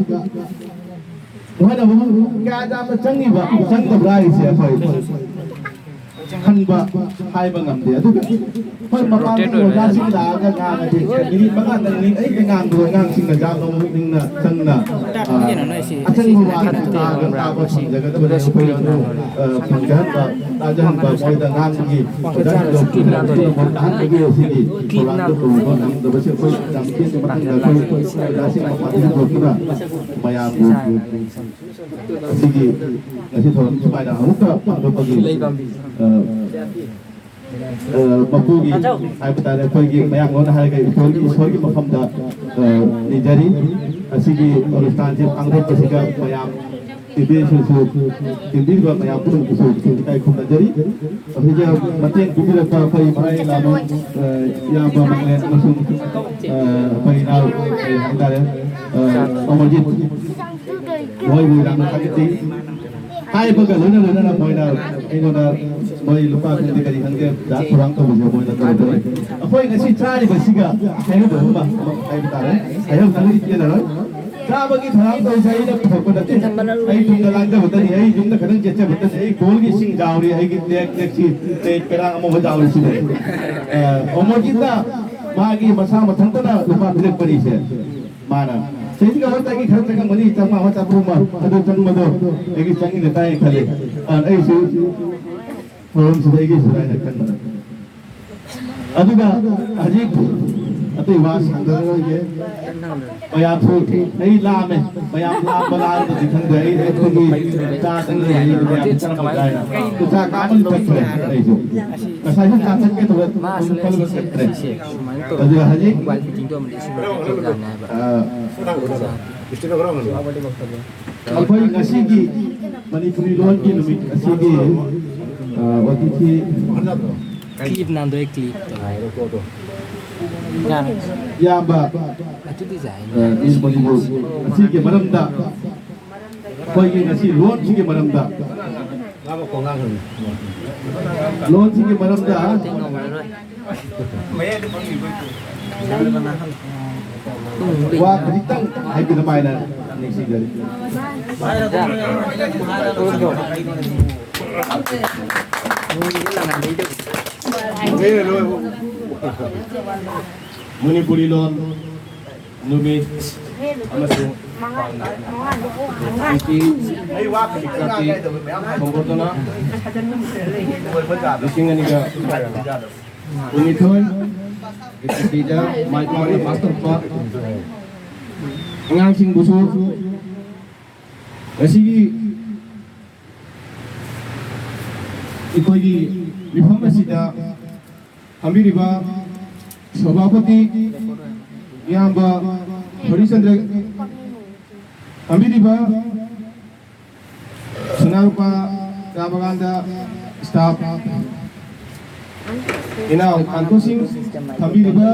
ꯃꯈꯣꯏꯅ ꯑꯃꯨꯛ ꯀꯌꯥ ꯌꯥꯝꯅ ꯆꯪꯉꯤꯕ, ꯆꯪꯗꯕ꯭ꯔꯥ ꯍꯥꯏꯁꯦ ꯑꯩꯈꯣꯏ ꯈꯟꯕ ꯍꯥꯏꯕ ꯉꯝꯗꯦ꯫ ꯑꯗꯨꯒ ꯍꯣꯏ, ꯃꯄꯥꯟꯒꯤ ꯑꯣꯖꯥꯁꯤꯡ ꯂꯥꯛꯑꯒ ꯉꯥꯡꯉꯗꯤ ꯃꯤꯅꯤꯠ ꯃꯉꯥ ꯇꯔꯥ ꯃꯤꯅꯤꯠ ꯑꯩꯅ ꯉꯥꯡꯕꯗꯣ ꯑꯉꯥꯡꯁꯤꯡꯅ ꯌꯥꯝꯅ ꯃꯨꯛꯅꯤꯡꯅ ꯆꯪꯅ, ꯑ, ꯑꯆꯪꯕ ꯋꯥ ꯇꯥꯕ, ꯇꯥꯕ ꯐꯪꯖꯒꯗꯕꯅꯤ꯫ ꯑꯩꯈꯣꯏ ꯑꯗꯨ, ꯑ, ꯐꯪꯖꯍꯟꯕ, ꯇꯥꯖꯍꯟꯕ, ꯃꯣꯏꯗ ꯉꯥꯡꯕꯒꯤ ꯑꯣꯖꯥꯁꯤꯡꯗ ꯇꯥꯍꯟꯕꯒꯤ ꯑꯁꯤꯒꯤ ꯊꯧꯔꯥꯡꯗ ꯄꯨꯕ ꯉꯝꯗꯕꯁꯦ ꯑꯩꯈꯣꯏ ꯌꯥꯝ ꯄꯦꯟꯗꯦ꯫ ꯃꯊꯪꯗ ꯑꯩꯈꯣꯏ ꯑꯣꯖꯥꯁꯤꯡ ꯃꯄꯥꯟꯗ ꯄꯨꯊꯣꯛꯇꯨꯅ ꯃꯌꯥꯝꯕꯨ ꯑꯁꯤꯒꯤ ꯉꯁꯤ ꯊꯧꯔꯝ ꯁꯨꯃꯥꯏꯅ ꯑꯃꯨꯛꯀ ꯄꯥꯡꯊꯣꯛꯄꯒꯤ, ꯑ, ꯑ, ꯃꯄꯨꯒꯤ ꯍꯥꯏꯕ ꯇꯥꯔꯦ, ꯑꯩꯈꯣꯏꯒꯤ ꯃꯌꯥꯡꯂꯣꯟꯗ ꯍꯥꯏꯔꯒ ꯏꯁꯣꯔꯒꯤ, ꯏꯁꯣꯔꯒꯤ ꯃꯐꯝꯗ, ꯑ, ꯅꯤꯖꯔꯤ꯫ ꯑꯁꯤꯒꯤ ꯑꯅꯨꯁꯊꯥꯟꯁꯤ ꯄꯥꯡꯊꯣꯛꯄꯁꯤꯗ ꯃꯌꯥꯝ ꯏꯕꯦꯟꯁꯤꯡꯁꯨ, ꯇꯤꯟꯕꯤꯔꯤꯕ ꯃꯌꯥꯝ ꯄꯨꯝꯅꯃꯛꯁꯨ ꯏꯀꯥꯏ ꯈꯨꯝꯅꯖꯔꯤ꯫ ꯑꯁꯤꯗ ꯃꯇꯦꯡ ꯄꯤꯕꯤꯔꯛꯄ ꯑꯩꯈꯣꯏ ꯏꯃꯥ ꯏꯂꯥꯃ, ꯑ, ꯏꯌꯥꯝꯕ ꯃꯪꯂꯦꯟ ꯑꯃꯁꯨꯡ, ꯑ, ꯑꯩꯈꯣꯏ ꯏꯅꯥꯎ, ꯀꯔꯤ ꯍꯥꯏꯇꯥꯔꯦ, ꯑ, ꯑꯃꯔꯖꯤꯠ ꯃꯣꯏꯕꯨ ꯌꯥꯝꯅ ꯊꯥꯒꯠꯆꯩ꯫ ꯍꯥꯏꯕꯒ ꯂꯣꯏꯅ ꯂꯣꯏꯅꯅ ꯃꯣꯏꯅ ꯑꯩꯉꯣꯟꯗ ꯃꯣꯏ ꯂꯨꯄꯥ ꯈꯪꯗꯦ ꯀꯔꯤ ꯈꯪꯗꯦ ꯖꯥꯠ ꯊꯧꯔꯥꯡ ꯇꯧꯕꯁꯦ ꯃꯣꯏꯅ ꯇꯧꯔꯛꯀꯅꯤ꯫ ꯑꯩꯈꯣꯏ ꯉꯁꯤ ꯆꯥꯔꯤꯕꯁꯤꯒ ꯍꯥꯏꯍꯧꯗꯕ ꯑꯃ, ꯑꯃ ꯍꯥꯏꯕ ꯇꯥꯔꯦ꯫ ꯍꯥꯏꯍꯧꯗ꯭ꯔꯒꯗꯤ ꯄꯦꯜꯂꯔꯣꯏ꯫ ꯆꯥꯕꯒꯤ ꯊꯧꯔꯥꯡ ꯇꯧꯔꯤꯁꯦ ꯑꯩꯅ ꯄꯨꯊꯣꯛꯄ ꯅꯠꯇꯦ꯫ ꯑꯩ ꯌꯨꯝꯗ ꯂꯥꯡꯖꯕꯇꯅꯤ, ꯑꯩ ꯌꯨꯝꯗ ꯈꯇꯪ ꯆꯦꯠꯆꯕꯇꯅꯤ꯫ ꯑꯩ ꯀꯣꯜꯒꯤ ꯏꯁꯤꯡ ꯌꯥꯎꯔꯤ, ꯑꯩꯒꯤ ꯇꯦꯛ ꯇꯦꯛꯁꯤ ꯇꯦꯛ ꯄꯦꯔꯥꯡ ꯑꯃ ꯌꯥꯎꯔꯤ ꯁꯤꯗ꯫ ꯑ, ꯑꯃꯔꯖꯤꯠꯅ ꯃꯥꯒꯤ ꯃꯁꯥ ꯃꯊꯟꯇꯅ ꯂꯨꯄꯥ ꯄꯤꯔꯛꯄꯅꯤꯁꯦ꯫ ꯃꯥꯅ ꯆꯍꯤꯒ ꯑꯃꯗꯒꯤ ꯈꯔ ꯆꯪꯉꯝꯒꯅꯤ, ꯆꯥꯝꯃꯉꯥ ꯑꯃ ꯆꯥꯇ꯭ꯔꯨꯛ ꯑꯃ ꯑꯗꯨ ꯆꯪꯕꯗꯣ ꯑꯩꯒꯤ ꯆꯪꯉꯤꯅ ꯇꯥꯏ ꯈꯜꯂꯤ꯫ ꯑ, ꯑꯩꯁꯨ ꯊꯧꯔꯝꯁꯤꯗ ꯑꯩꯒꯤ ꯁꯨꯔꯥꯏꯅ ꯈꯟꯕꯗ꯫ ꯑꯗꯨꯒ ꯍꯧꯖꯤꯛ ꯑꯇꯩ ꯋꯥ ꯁꯥꯡꯊꯔꯔꯣꯏꯒꯦ꯫ ꯃꯌꯥꯝꯁꯨ ꯑꯩ ꯂꯥꯝꯃꯦ꯫ ꯃꯌꯥꯝ ꯂꯥꯝꯕ ꯂꯥꯝꯗꯗꯤ ꯈꯪꯗꯦ꯫ ꯑꯩ ꯑꯩꯈꯣꯏꯒꯤ ꯆꯥ ꯆꯪꯗꯦ꯫ ꯑꯩ ꯃꯌꯥꯝ ꯆꯥꯔꯝꯕ ꯀꯥꯏꯅ ꯆꯥ ꯀꯥꯃꯟ ꯆꯠꯈ꯭ꯔꯦ ꯑꯩꯁꯨ꯫ ꯉꯁꯥꯏꯁꯨ ꯆꯥ ꯆꯠꯀꯦ ꯇꯧꯔ ꯈꯜꯂꯨ ꯆꯠꯇ꯭ꯔꯦ꯫ ꯑꯗꯨꯒ ꯍꯧꯖꯤꯛ, ꯑ, ꯑꯩꯈꯣꯏ ꯉꯁꯤꯒꯤ ꯃꯅꯤꯄꯨꯔꯤ ꯂꯣꯟꯒꯤ ꯅꯨꯃꯤꯠ ꯑꯁꯤꯒꯤ, ꯑ, ꯑꯣꯇꯤꯊꯤ clip ꯅꯥꯟꯗꯣꯛꯑꯦ, clip꯫ ꯏꯌꯥꯝꯕ, ꯑ, ꯃꯤꯁ ꯃꯅꯤꯄꯨꯔ ꯑꯁꯤꯒꯤ ꯃꯔꯝꯗ, ꯑꯩꯈꯣꯏꯒꯤ ꯉꯁꯤ ꯂꯣꯟꯁꯤꯒꯤ ꯃꯔꯝꯗ, ꯂꯣꯟꯁꯤꯒꯤ ꯃꯔꯝꯗ ꯋꯥ ꯈꯖꯤꯛꯇꯪ ꯍꯥꯏꯕꯤꯔꯝꯃ ꯍꯥꯏꯅ ꯅꯤꯡꯁꯤꯡꯖꯔꯤ꯫ ꯃꯅꯤꯄꯨꯔꯤ ꯂꯣꯟ ꯅꯨꯃꯤꯠ ꯑꯃꯁꯨꯡ ꯅꯨꯄꯤ ꯆꯥꯛꯀꯤ ꯁꯝꯕꯣꯔꯗꯅ ꯂꯤꯁꯤꯡ ꯑꯅꯤꯒ ꯀꯨꯟꯅꯤꯊꯣꯏ ꯀꯤꯗ ꯃꯥꯏ ꯄꯥꯛꯅ ꯄꯥꯁ ꯇꯧꯔꯛꯄ ꯑꯉꯥꯡꯁꯤꯡꯕꯨꯁꯨ ꯉꯁꯤꯒꯤ ꯑꯩꯈꯣꯏꯒꯤ ꯃꯤꯐꯝ ꯑꯁꯤꯗ ꯐꯝꯕꯤꯔꯤꯕ ꯁꯚꯥꯄꯇꯤ ꯏꯌꯥꯝꯕ ꯍꯔꯤꯆꯟꯗ꯭ꯔ, ꯐꯝꯕꯤꯔꯤꯕ ꯁꯅꯥꯔꯨꯄꯥ ꯆꯥ ꯕꯒꯥꯟꯗ ꯁ꯭ꯇꯥꯐ ꯏꯅꯥꯎ ꯀꯥꯟꯇꯣ ꯁꯤꯡ, ꯐꯝꯕꯤꯔꯤꯕ,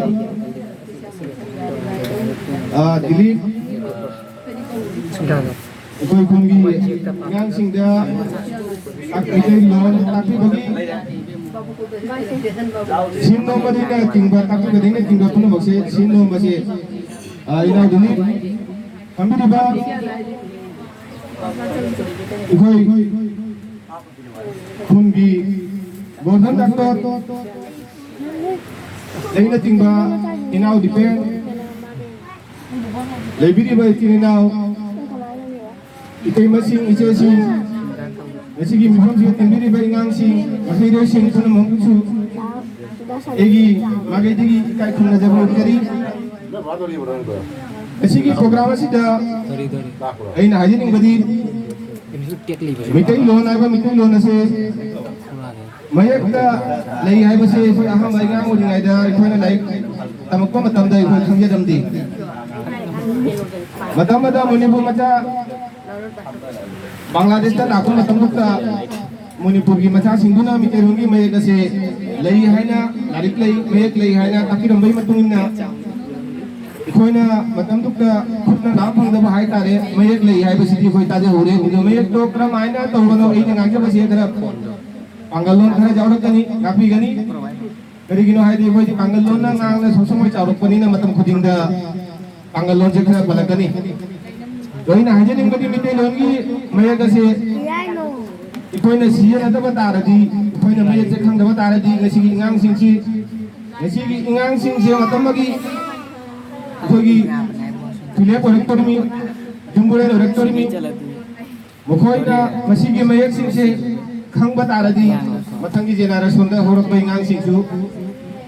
ꯑ, ꯗꯤꯂꯤꯞ, ꯑꯩꯈꯣꯏ ꯈꯨꯟꯒꯤ ꯑꯉꯥꯡꯁꯤꯡꯗ ꯃꯩꯇꯩꯂꯣꯟ ꯇꯥꯛꯄꯤꯕꯒꯤ ꯁꯤꯟ ꯅꯣꯝꯕꯗꯒꯤꯅꯆꯤꯡꯕ, ꯇꯥꯛꯄꯤꯕꯗꯒꯤꯅꯆꯤꯡꯕ ꯄꯨꯝꯅꯃꯛꯁꯦ ꯁꯤꯟ ꯅꯣꯝꯕꯁꯦ, ꯑ, ꯏꯅꯥꯎꯗꯨꯅꯤ꯫ ꯐꯝꯕꯤꯔꯤꯕ ꯑꯩꯈꯣꯏ ꯈꯨꯟꯒꯤ ꯒꯣꯜꯗꯟ ꯗꯥꯛꯇꯔ ꯂꯩꯅꯆꯤꯡꯕ ꯏꯅꯥꯎ ꯗꯤꯄꯦꯟ, ꯂꯩꯕꯤꯔꯤꯕ ꯏꯆꯤꯟ ꯏꯅꯥꯎ, ꯏꯇꯩꯃꯁꯤꯡ, ꯏꯆꯦꯁꯤꯡ, ꯉꯁꯤꯒꯤ ꯃꯐꯝꯁꯤꯗ ꯇꯤꯟꯕꯤꯔꯤꯕ ꯑꯉꯥꯡꯁꯤꯡ, ꯃꯍꯩꯔꯣꯏꯁꯤꯡ ꯄꯨꯝꯅꯃꯛꯄꯨꯁꯨ ꯑꯩꯒꯤ ꯃꯥꯏꯀꯩꯗꯒꯤ ꯏꯀꯥꯏ ꯈꯨꯝꯅꯖꯕ ꯎꯠꯆꯔꯤ꯫ ꯉꯁꯤꯒꯤ ꯄ꯭ꯔꯣꯒ꯭ꯔꯥꯝ ꯑꯁꯤꯗ ꯑꯩꯅ ꯍꯥꯏꯖꯅꯤꯡꯕꯗꯤ, ꯃꯩꯇꯩꯂꯣꯟ ꯍꯥꯏꯕ ꯃꯩꯇꯩꯂꯣꯟ ꯑꯁꯦ ꯃꯌꯦꯛꯇ ꯂꯩ ꯍꯥꯏꯕꯁꯤ ꯑꯩꯈꯣꯏ ꯑꯍꯥꯟꯕ ꯑꯉꯥꯡ ꯑꯣꯏꯔꯤꯉꯩꯗ ꯑꯩꯈꯣꯏꯅ ꯂꯥꯏꯔꯤꯛ ꯇꯝꯃꯛꯄ ꯃꯇꯝꯗ ꯑꯩꯈꯣꯏ ꯈꯪꯖꯔꯝꯗꯦ꯫ ꯃꯇꯝ ꯑꯃꯗ ꯃꯅꯤꯄꯨꯔ ꯃꯆꯥ ꯕꯪꯒ꯭ꯂꯥꯗꯦꯁꯇ ꯂꯥꯛꯄ ꯃꯇꯝꯗꯨꯗ ꯃꯅꯤꯄꯨꯔꯒꯤ ꯃꯆꯥꯁꯤꯡꯗꯨꯅ ꯃꯤꯇꯩꯂꯣꯟꯒꯤ ꯃꯌꯦꯛ ꯑꯁꯦ ꯂꯩ ꯍꯥꯏꯅ, ꯂꯥꯏꯔꯤꯛ ꯂꯩ, ꯃꯌꯦꯛ ꯂꯩ ꯍꯥꯏꯅ ꯇꯥꯛꯄꯤꯔꯝꯕꯒꯤ ꯃꯇꯨꯡ ꯏꯟꯅ, ꯑꯩꯈꯣꯏꯅ ꯃꯇꯝꯗꯨꯗ ꯈꯨꯠꯅ ꯅꯥ ꯐꯪꯗꯕ ꯍꯥꯏꯇꯥꯔꯦ, ꯃꯌꯦꯛ ꯂꯩ ꯍꯥꯏꯕꯁꯤꯗꯤ ꯑꯩꯈꯣꯏ ꯇꯥꯖꯍꯧꯔꯦ꯫ ꯑꯗꯨ ꯃꯌꯦꯛꯇꯣ ꯀꯔꯝꯍꯥꯏꯅ ꯇꯧꯕꯅꯣ, ꯑꯩꯅ ꯉꯥꯡꯖꯕꯁꯦ ꯈꯔ ꯄꯥꯡꯒꯜ ꯂꯣꯟ ꯈꯔ ꯌꯥꯎꯔꯛꯀꯅꯤ, ꯉꯥꯛꯄꯤꯒꯅꯤ꯫ ꯀꯔꯤꯒꯤꯅꯣ ꯍꯥꯏꯗꯤ ꯑꯩꯈꯣꯏꯗꯤ ꯄꯥꯡꯒꯜ ꯂꯣꯟꯅ ꯉꯥꯡꯅ ꯁꯣꯝ ꯁꯣꯝ ꯆꯥꯎꯔꯛꯄꯅꯤꯅ ꯃꯇꯝ ꯈꯨꯗꯤꯡꯗ ꯄꯥꯡꯒꯜ ꯂꯣꯟꯁꯦ ꯈꯔ ꯄꯜꯂꯛꯀꯅꯤ꯫ ꯑꯗꯣ ꯑꯩꯅ ꯍꯥꯏꯖꯅꯤꯡꯕꯗꯤ ꯃꯤꯇꯩꯂꯣꯟꯒꯤ ꯃꯌꯦꯛ ꯑꯁꯦ ꯑꯩꯈꯣꯏꯅ ꯁꯤꯖꯤꯟꯅꯗꯕ ꯇꯥꯔꯗꯤ, ꯑꯩꯈꯣꯏꯅ ꯃꯌꯦꯛꯁꯦ ꯈꯪꯗꯕ ꯇꯥꯔꯗꯤ ꯉꯁꯤꯒꯤ ꯑꯉꯥꯡꯁꯤꯡꯁꯤ, ꯉꯁꯤꯒꯤ ꯑꯉꯥꯡꯁꯤꯡꯁꯦ ꯃꯇꯝ ꯑꯃꯒꯤ ꯑꯩꯈꯣꯏꯒꯤ ꯐꯤꯔꯦꯞ ꯑꯣꯏꯔꯛꯇꯣꯔꯤꯃꯤ, ꯌꯨꯝꯕꯨꯔꯦꯟ ꯑꯣꯏꯔꯛꯇꯣꯔꯤꯃꯤ꯫ ꯃꯈꯣꯏꯅ ꯃꯁꯤꯒꯤ ꯃꯌꯦꯛꯁꯤꯡꯁꯦ ꯈꯪꯕ ꯇꯥꯔꯗꯤ ꯃꯊꯪꯒꯤ ꯖꯦꯅꯦꯔꯦꯁꯟꯗ ꯍꯧꯔꯛꯄ ꯑꯉꯥꯡꯁꯤꯡꯁꯨ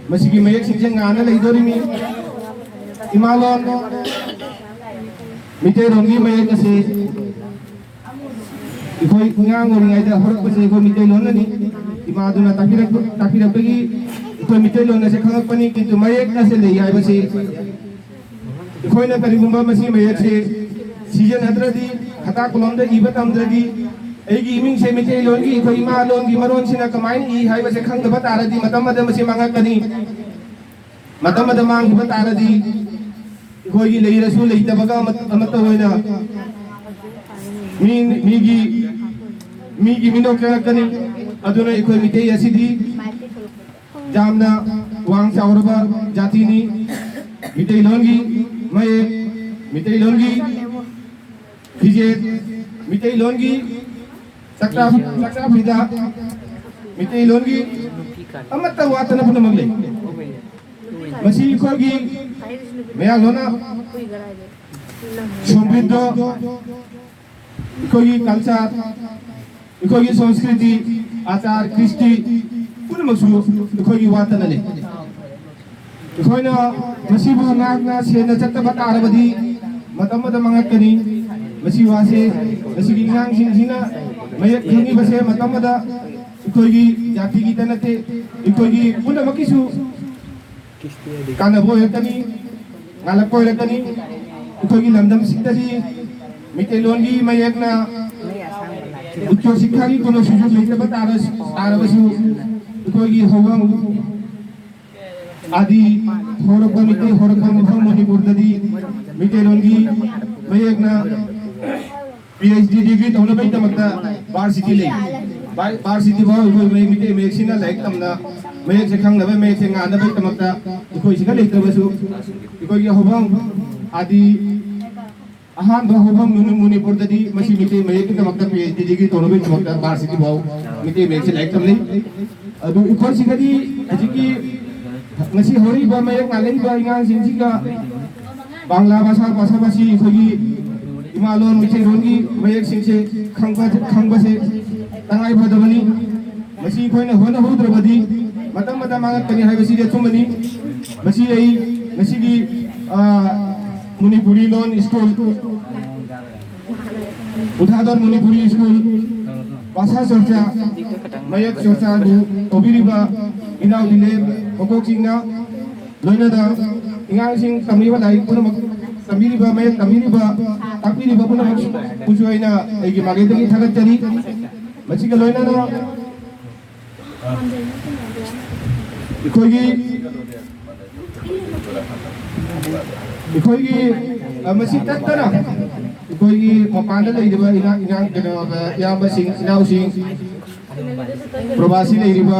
ꯃꯁꯤꯒꯤ ꯃꯌꯦꯛꯁꯤꯡꯁꯦ ꯉꯥꯅ ꯂꯩꯗꯣꯔꯤꯃꯤ꯫ ꯏꯃꯥꯂꯣꯟ ꯃꯤꯇꯩꯔꯣꯟꯒꯤ ꯃꯌꯦꯛ ꯑꯁꯤ ꯑꯩꯈꯣꯏ ꯑꯉꯥꯡ ꯑꯣꯏꯔꯤꯉꯩꯗ ꯍꯧꯔꯛꯄꯁꯦ ꯑꯩꯈꯣꯏ ꯃꯤꯇꯩꯂꯣꯟꯅꯅꯤ꯫ ꯏꯃꯥꯗꯨꯅ ꯇꯥꯛꯄꯤꯔꯛꯄ, ꯇꯥꯛꯄꯤꯔꯛꯄꯒꯤ ꯑꯩꯈꯣꯏ ꯃꯤꯇꯩꯂꯣꯟ ꯑꯁꯦ ꯈꯪꯉꯛꯄꯅꯤ꯫ ꯀꯤꯟꯇꯨ ꯃꯌꯦꯛ ꯑꯁꯦ ꯂꯩ ꯍꯥꯏꯕꯁꯤ ꯑꯩꯈꯣꯏꯅ ꯀꯔꯤꯒꯨꯝꯕ ꯃꯁꯤ ꯃꯌꯦꯛꯁꯦ ꯁꯤꯖꯤꯟꯅꯗ꯭ꯔꯗꯤ, ꯈꯇꯥ ꯀꯣꯂꯣꯝꯗ ꯏꯕ ꯇꯝꯗ꯭ꯔꯗꯤ, ꯑꯩꯒꯤ ꯏꯃꯤꯡꯁꯦ ꯃꯤꯇꯩꯂꯣꯟꯒꯤ, ꯑꯩꯈꯣꯏ ꯏꯃꯥ ꯂꯣꯟꯒꯤ ꯃꯔꯣꯟꯁꯤꯅ ꯀꯃꯥꯏꯅ ꯏ ꯍꯥꯏꯕꯁꯦ ꯈꯪꯗꯕ ꯇꯥꯔꯗꯤ ꯃꯇꯝ ꯑꯃꯗ ꯃꯁꯤ ꯃꯥꯡꯉꯛꯀꯅꯤ꯫ ꯃꯇꯝ ꯑꯃꯗ ꯃꯥꯡꯈꯤꯕ ꯇꯥꯔꯗꯤ ꯑꯩꯈꯣꯏꯒꯤ ꯂꯩꯔꯁꯨ ꯂꯩꯇꯕꯒ ꯑꯃ-, ꯑꯃꯠꯇ ꯑꯣꯏꯅ ꯃꯤ, ꯃꯤꯒꯤ, ꯃꯤꯒꯤ ꯃꯤꯅꯣꯛ ꯆꯪꯉꯛꯀꯅꯤ꯫ ꯑꯗꯨꯅ ꯑꯩꯈꯣꯏ ꯃꯤꯇꯩ ꯑꯁꯤꯗꯤ ꯌꯥꯝꯅ ꯋꯥꯡ ꯆꯥꯎꯔꯕ ꯖꯥꯇꯤꯅꯤ꯫ ꯃꯤꯇꯩꯂꯣꯟꯒꯤ ꯃꯌꯦꯛ, ꯃꯤꯇꯩꯂꯣꯟꯒꯤ ꯐꯤꯖꯦꯠ, ꯃꯤꯇꯩꯂꯣꯟꯒꯤ ꯆꯥꯛꯆꯥ, ꯆꯥꯛꯆꯥ ꯐꯤꯗꯥ, ꯃꯤꯇꯩꯂꯣꯟꯒꯤ ꯑꯃꯠꯇ ꯋꯥꯠꯇꯅ ꯄꯨꯝꯅꯃꯛ ꯂꯩ꯫ ꯃꯁꯤ ꯑꯩꯈꯣꯏꯒꯤ ꯃꯌꯥꯡꯂꯣꯟꯅ ꯁꯣꯝꯕꯤꯗꯣ ꯑꯩꯈꯣꯏꯒꯤ ꯀꯜꯆꯔ, ꯑꯩꯈꯣꯏꯒꯤ ꯁꯪꯁꯀ꯭ꯔꯤꯇꯤ, ꯑꯆꯥꯔ ꯀ꯭ꯔꯤꯁꯇꯤ ꯄꯨꯝꯅꯃꯛꯁꯨ ꯑꯩꯈꯣꯏꯒꯤ ꯋꯥꯠꯇꯅ ꯂꯩ꯫ ꯑꯩꯈꯣꯏꯅ ꯃꯁꯤꯕꯨ ꯉꯥꯛꯅ ꯁꯦꯟꯅ ꯆꯠꯇꯕ ꯇꯥꯔꯕꯗꯤ ꯃꯇꯝ ꯑꯃꯗ ꯃꯥꯡꯉꯛꯀꯅꯤ꯫ ꯃꯁꯤ ꯋꯥꯁꯦ ꯃꯁꯤꯒꯤ ꯑꯉꯥꯡꯁꯤꯡꯁꯤꯅ ꯃꯌꯦꯛ ꯈꯪꯉꯤꯕꯁꯦ ꯃꯇꯝ ꯑꯃꯗ ꯑꯩꯈꯣꯏꯒꯤ ꯖꯥꯇꯤꯒꯤꯗ ꯅꯠꯇꯦ, ꯑꯩꯈꯣꯏꯒꯤ ꯄꯨꯝꯅꯃꯛꯀꯤꯁꯨ ꯀꯥꯟꯅꯕ ꯑꯣꯏꯔꯛꯀꯅꯤ, ꯉꯥꯜꯂꯛꯄ ꯑꯣꯏꯔꯛꯀꯅꯤ꯫ ꯑꯩꯈꯣꯏꯒꯤ ꯂꯝꯗꯝꯁꯤꯡꯗꯗꯤ ꯃꯩꯇꯩꯂꯣꯟꯒꯤ ꯃꯌꯦꯛꯅ ꯎꯆ꯭ꯆ ꯁꯤꯛꯈꯥꯒꯤ ꯀꯣꯅꯣꯁꯤꯁꯟ ꯂꯩꯇꯕ ꯇꯥꯔꯁ-, ꯇꯥꯔꯕꯁꯨ ꯑꯩꯈꯣꯏꯒꯤ ꯍꯧꯔꯛ ꯑꯥꯗꯤ ꯍꯧꯔꯛꯄ ꯃꯤꯇꯩ ꯍꯧꯔꯛꯄ ꯃꯐꯝ ꯃꯅꯤꯄꯨꯔꯗꯗꯤ ꯃꯤꯇꯩꯂꯣꯟꯒꯤ ꯃꯌꯦꯛꯅ ꯄꯤ ꯑꯩꯆ ꯗꯤ ꯗꯤꯒ꯭ꯔꯤ ꯇꯧꯅꯕꯒꯤꯗꯃꯛꯇ ꯚꯥꯔꯁꯤꯇꯤ ꯂꯩ꯫ ꯚꯥꯔ-, ꯚꯥꯔꯁꯤꯇꯤ ꯐꯥꯎ ꯑꯩꯈꯣꯏ ꯃꯌꯦꯛ ꯃꯤꯇꯩ ꯃꯌꯦꯛꯁꯤꯅ ꯂꯥꯏꯔꯤꯛ ꯇꯝꯅ ꯃꯌꯦꯛꯁꯦ ꯈꯪꯅꯕ ꯃꯌꯦꯛꯁꯦ ꯉꯥꯟꯅꯕꯒꯤꯗꯃꯛꯇ ꯑꯩꯈꯣꯏ ꯁꯤꯗ ꯂꯩꯇ꯭ꯔꯕꯁꯨ ꯑꯩꯈꯣꯏꯒꯤ ꯍꯧꯐꯝ ꯑꯥꯗꯤ ꯑꯍꯥꯟꯕ ꯍꯧꯐꯝ ꯃꯅꯤ-, ꯃꯅꯤꯄꯨꯔꯗꯗꯤ ꯃꯁꯤ ꯃꯤꯇꯩ ꯃꯌꯦꯛꯀꯤꯗꯃꯛꯇ ꯄꯤ ꯑꯩꯆ ꯗꯤ ꯗꯤꯒ꯭ꯔꯤ ꯇꯧꯅꯕꯒꯤꯗꯃꯛꯇ ꯚꯥꯔꯁꯤꯇꯤ ꯐꯥꯎ ꯃꯤꯇꯩ ꯃꯌꯦꯛꯁꯦ ꯂꯥꯏꯔꯤꯛ ꯇꯝꯅꯩ꯫ ꯑꯗꯨ ꯑꯩꯈꯣꯏꯁꯤꯒꯗꯤ ꯍꯧꯖꯤꯛꯀꯤ ꯉꯁꯤ ꯍꯧꯔꯛꯏꯕ ꯃꯌꯦꯛ ꯉꯥꯜꯂꯛꯏꯕ ꯑꯉꯥꯡꯁꯤꯡꯁꯤꯒ ꯕꯪꯒ꯭ꯂꯥ ꯚꯥꯁꯥ ꯚꯥꯁꯥ ꯚꯥꯁꯤ ꯑꯩꯈꯣꯏꯒꯤ ꯏꯃꯥꯂꯣꯟ ꯃꯩꯇꯩꯂꯣꯟꯒꯤ ꯃꯌꯦꯛꯁꯤꯡꯁꯦ ꯈꯪꯕ-, ꯈꯪꯕꯁꯦ ꯇꯉꯥꯏ ꯐꯗꯕꯅꯤ꯫ ꯃꯁꯤ ꯑꯩꯈꯣꯏꯅ ꯍꯣꯠꯅꯍꯧꯗ꯭ꯔꯕꯗꯤ ꯃꯇꯝ ꯃꯇꯝ ꯃꯥꯡꯉꯛꯀꯅꯤ ꯍꯥꯏꯕꯁꯤꯗꯤ ꯑꯆꯨꯝꯕꯅꯤ꯫ ꯃꯁꯤ ꯑꯩ ꯉꯁꯤꯒꯤ, ꯑ, ꯃꯅꯤꯄꯨꯔꯤ ꯂꯣꯟ ꯁ꯭ꯀꯨꯜ, ꯎꯊꯥꯗꯣꯟ ꯃꯅꯤꯄꯨꯔꯤ ꯁ꯭ꯀꯨꯜ ꯚꯥꯁꯥ ꯆꯔꯆꯥ, ꯃꯌꯦꯛ ꯆꯔꯆꯥꯕꯨ ꯇꯧꯕꯤꯔꯤꯕ ꯏꯅꯥꯎ ꯗꯤꯂꯦꯞ ꯃꯀꯣꯛꯆꯤꯡꯅ ꯂꯣꯏꯅꯅ ꯑꯉꯥꯡꯁꯤꯡ ꯇꯝꯂꯤꯕ ꯂꯥꯏꯔꯤꯛ ꯄꯨꯝꯅꯃꯛ, ꯇꯝꯕꯤꯔꯤꯕ ꯃꯌꯦꯛ ꯇꯝꯕꯤꯔꯤꯕ, ꯇꯥꯛꯄꯤꯔꯤꯕ ꯄꯨꯝꯅꯃꯛꯄꯨꯁꯨ ꯑꯩꯅ ꯑꯩꯒꯤ ꯃꯥꯏꯀꯩꯗꯒꯤ ꯊꯥꯒꯠꯆꯔꯤ꯫ ꯃꯁꯤꯒ ꯂꯣꯏꯅꯅ ꯑꯩꯈꯣꯏꯒꯤ, ꯑꯩꯈꯣꯏꯒꯤ, ꯑ, ꯃꯁꯤ ꯇꯠꯇꯅ ꯑꯩꯈꯣꯏꯒꯤ ꯃꯄꯥꯟꯗ ꯂꯩꯔꯤꯕ ꯏꯅꯥ-, ꯏꯅꯥ-, ꯀꯩꯅꯣ, ꯑ, ꯏꯌꯥꯝꯕꯁꯤꯡ, ꯏꯅꯥꯎꯁꯤꯡ, ꯄ꯭ꯔꯕꯥꯁꯤ ꯂꯩꯔꯤꯕ,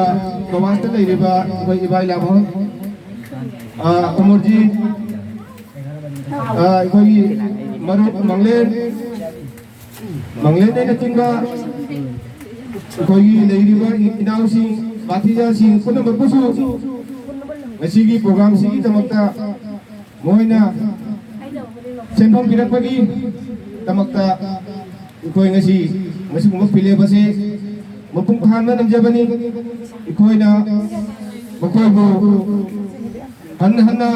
ꯄ꯭ꯔꯕꯥꯁꯇ ꯂꯩꯔꯤꯕ ꯑꯩꯈꯣꯏ ꯏꯕꯥꯏ ꯂꯥꯕꯝ, ꯑ, ꯑꯃꯔꯖꯤꯠ, ꯑ, ꯑꯩꯈꯣꯏꯒꯤ ꯃꯔꯨꯞ ꯃꯪꯂꯦꯟ, ꯃꯪꯂꯦꯟꯗꯩꯅꯆꯤꯡꯕ ꯑꯩꯈꯣꯏꯒꯤ ꯂꯩꯔꯤꯕ ꯏꯅꯥꯎꯁꯤꯡ, ꯚꯥꯇꯤꯖꯥꯁꯤꯡ ꯄꯨꯝꯅꯃꯛꯄꯨꯁꯨ ꯉꯁꯤꯒꯤ ꯄ꯭ꯔꯣꯒ꯭ꯔꯥꯝꯁꯤꯒꯤꯗꯃꯛꯇ ꯃꯈꯣꯏꯅ ꯁꯦꯟꯐꯝ ꯄꯤꯔꯛꯄꯒꯤꯗꯃꯛꯇ ꯑꯩꯈꯣꯏ ꯉꯁꯤ ꯃꯁꯤꯒꯨꯝꯕ ꯐꯤꯂꯦꯞ ꯑꯁꯤ ꯃꯄꯨꯡ ꯐꯥꯍꯟꯕ ꯉꯝꯖꯕꯅꯤ꯫ ꯑꯩꯈꯣꯏꯅ ꯃꯈꯣꯏꯕꯨ ꯍꯟꯅ ꯍꯟꯅ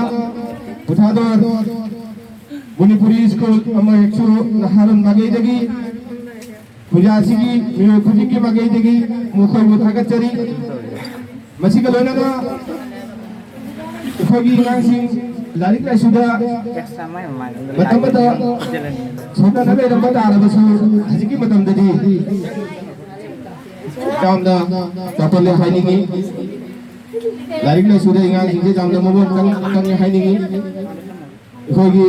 ꯎꯊꯥꯗꯣꯟ ꯃꯅꯤꯄꯨꯔꯤ ꯁ꯭ꯀꯨꯜ ꯑꯃ ꯍꯦꯛꯁꯨ ꯅꯍꯥꯔꯣꯜ ꯃꯥꯏꯀꯩꯗꯒꯤ ꯄꯨꯖꯥꯁꯤꯒꯤ ꯃꯤꯑꯣꯏ ꯈꯨꯗꯤꯡꯒꯤ ꯃꯥꯏꯀꯩꯗꯒꯤ ꯃꯈꯣꯏꯕꯨ ꯊꯥꯒꯠꯆꯔꯤ꯫ ꯃꯁꯤꯒ ꯂꯣꯏꯅꯅ ꯑꯩꯈꯣꯏꯒꯤ ꯑꯉꯥꯡꯁꯤꯡ ꯂꯥꯏꯔꯤꯛ ꯂꯥꯏꯁꯨꯗ ꯃꯇꯝ ꯑꯃꯗ ꯁꯣꯟꯊꯅ ꯂꯩꯔꯝꯕ ꯇꯥꯔꯕꯁꯨ, ꯍꯧꯖꯤꯛꯀꯤ ꯃꯇꯝꯗꯗꯤ ꯌꯥꯝꯅ ꯆꯥꯎꯈꯠꯂꯦ ꯍꯥꯏꯅꯤꯡꯉꯤ꯫ ꯂꯥꯏꯔꯤꯛ ꯂꯥꯏꯁꯨꯗ ꯑꯉꯥꯡꯁꯤꯡꯁꯦ ꯌꯥꯝꯅ ꯃꯑꯣꯡ ꯀꯪ-, ꯀꯪꯉꯦ ꯍꯥꯏꯅꯤꯡꯉꯤ꯫ ꯑꯩꯈꯣꯏꯒꯤ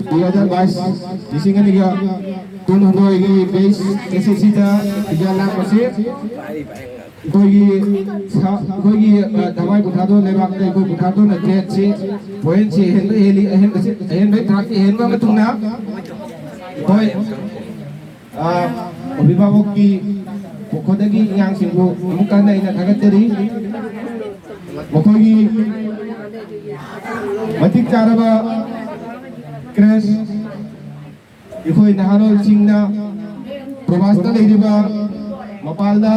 ꯇꯨ ꯍꯖꯥꯔ ꯕꯥꯏꯁ, ꯂꯤꯁꯤꯡ ꯑꯅꯤꯒ ꯀꯨꯟꯍꯨꯝꯗꯣꯏꯒꯤ ꯕꯦꯁ ꯑꯦꯁ ꯑꯦꯁ ꯁꯤꯗ ꯔꯤꯖꯜ ꯂꯥꯛꯄꯁꯦ ꯑꯩꯈꯣꯏꯒꯤ ꯁ-, ꯑꯩꯈꯣꯏꯒꯤ, ꯑ, ꯊꯋꯥꯏ ꯄꯨꯊꯥꯗꯣ ꯂꯩꯕꯥꯛꯇ ꯑꯩꯈꯣꯏ ꯄꯨꯊꯥꯗꯣꯅ ꯒ꯭ꯔꯦꯗꯁꯤ ꯄꯣꯏꯟꯁꯤ ꯑꯍꯦꯟꯕ ꯍꯦꯜꯂꯤ, ꯑꯍꯦꯟꯕꯁꯤ, ꯑꯍꯦꯟꯕꯩ ꯊꯥꯛꯁꯤ ꯍꯦꯟꯕ ꯃꯇꯨꯡꯗ ꯑꯩꯈꯣꯏ, ꯑ, ꯑꯣꯕꯤꯚꯥꯕꯛꯀꯤ ꯄꯣꯈꯣꯗꯒꯤ ꯑꯉꯥꯡꯁꯤꯡꯕꯨ ꯑꯃꯨꯛꯀ ꯍꯟꯅ ꯑꯩꯅ ꯊꯥꯒꯠꯆꯔꯤ꯫ ꯃꯈꯣꯏꯒꯤ ꯃꯇꯤꯛ ꯆꯥꯔꯕ ꯀ꯭ꯔꯦꯁ ꯑꯩꯈꯣꯏ ꯅꯍꯥꯔꯣꯜꯁꯤꯡꯅ ꯄ꯭ꯔꯣꯕꯥꯁꯇ ꯂꯩꯔꯤꯕ, ꯃꯄꯥꯟꯗ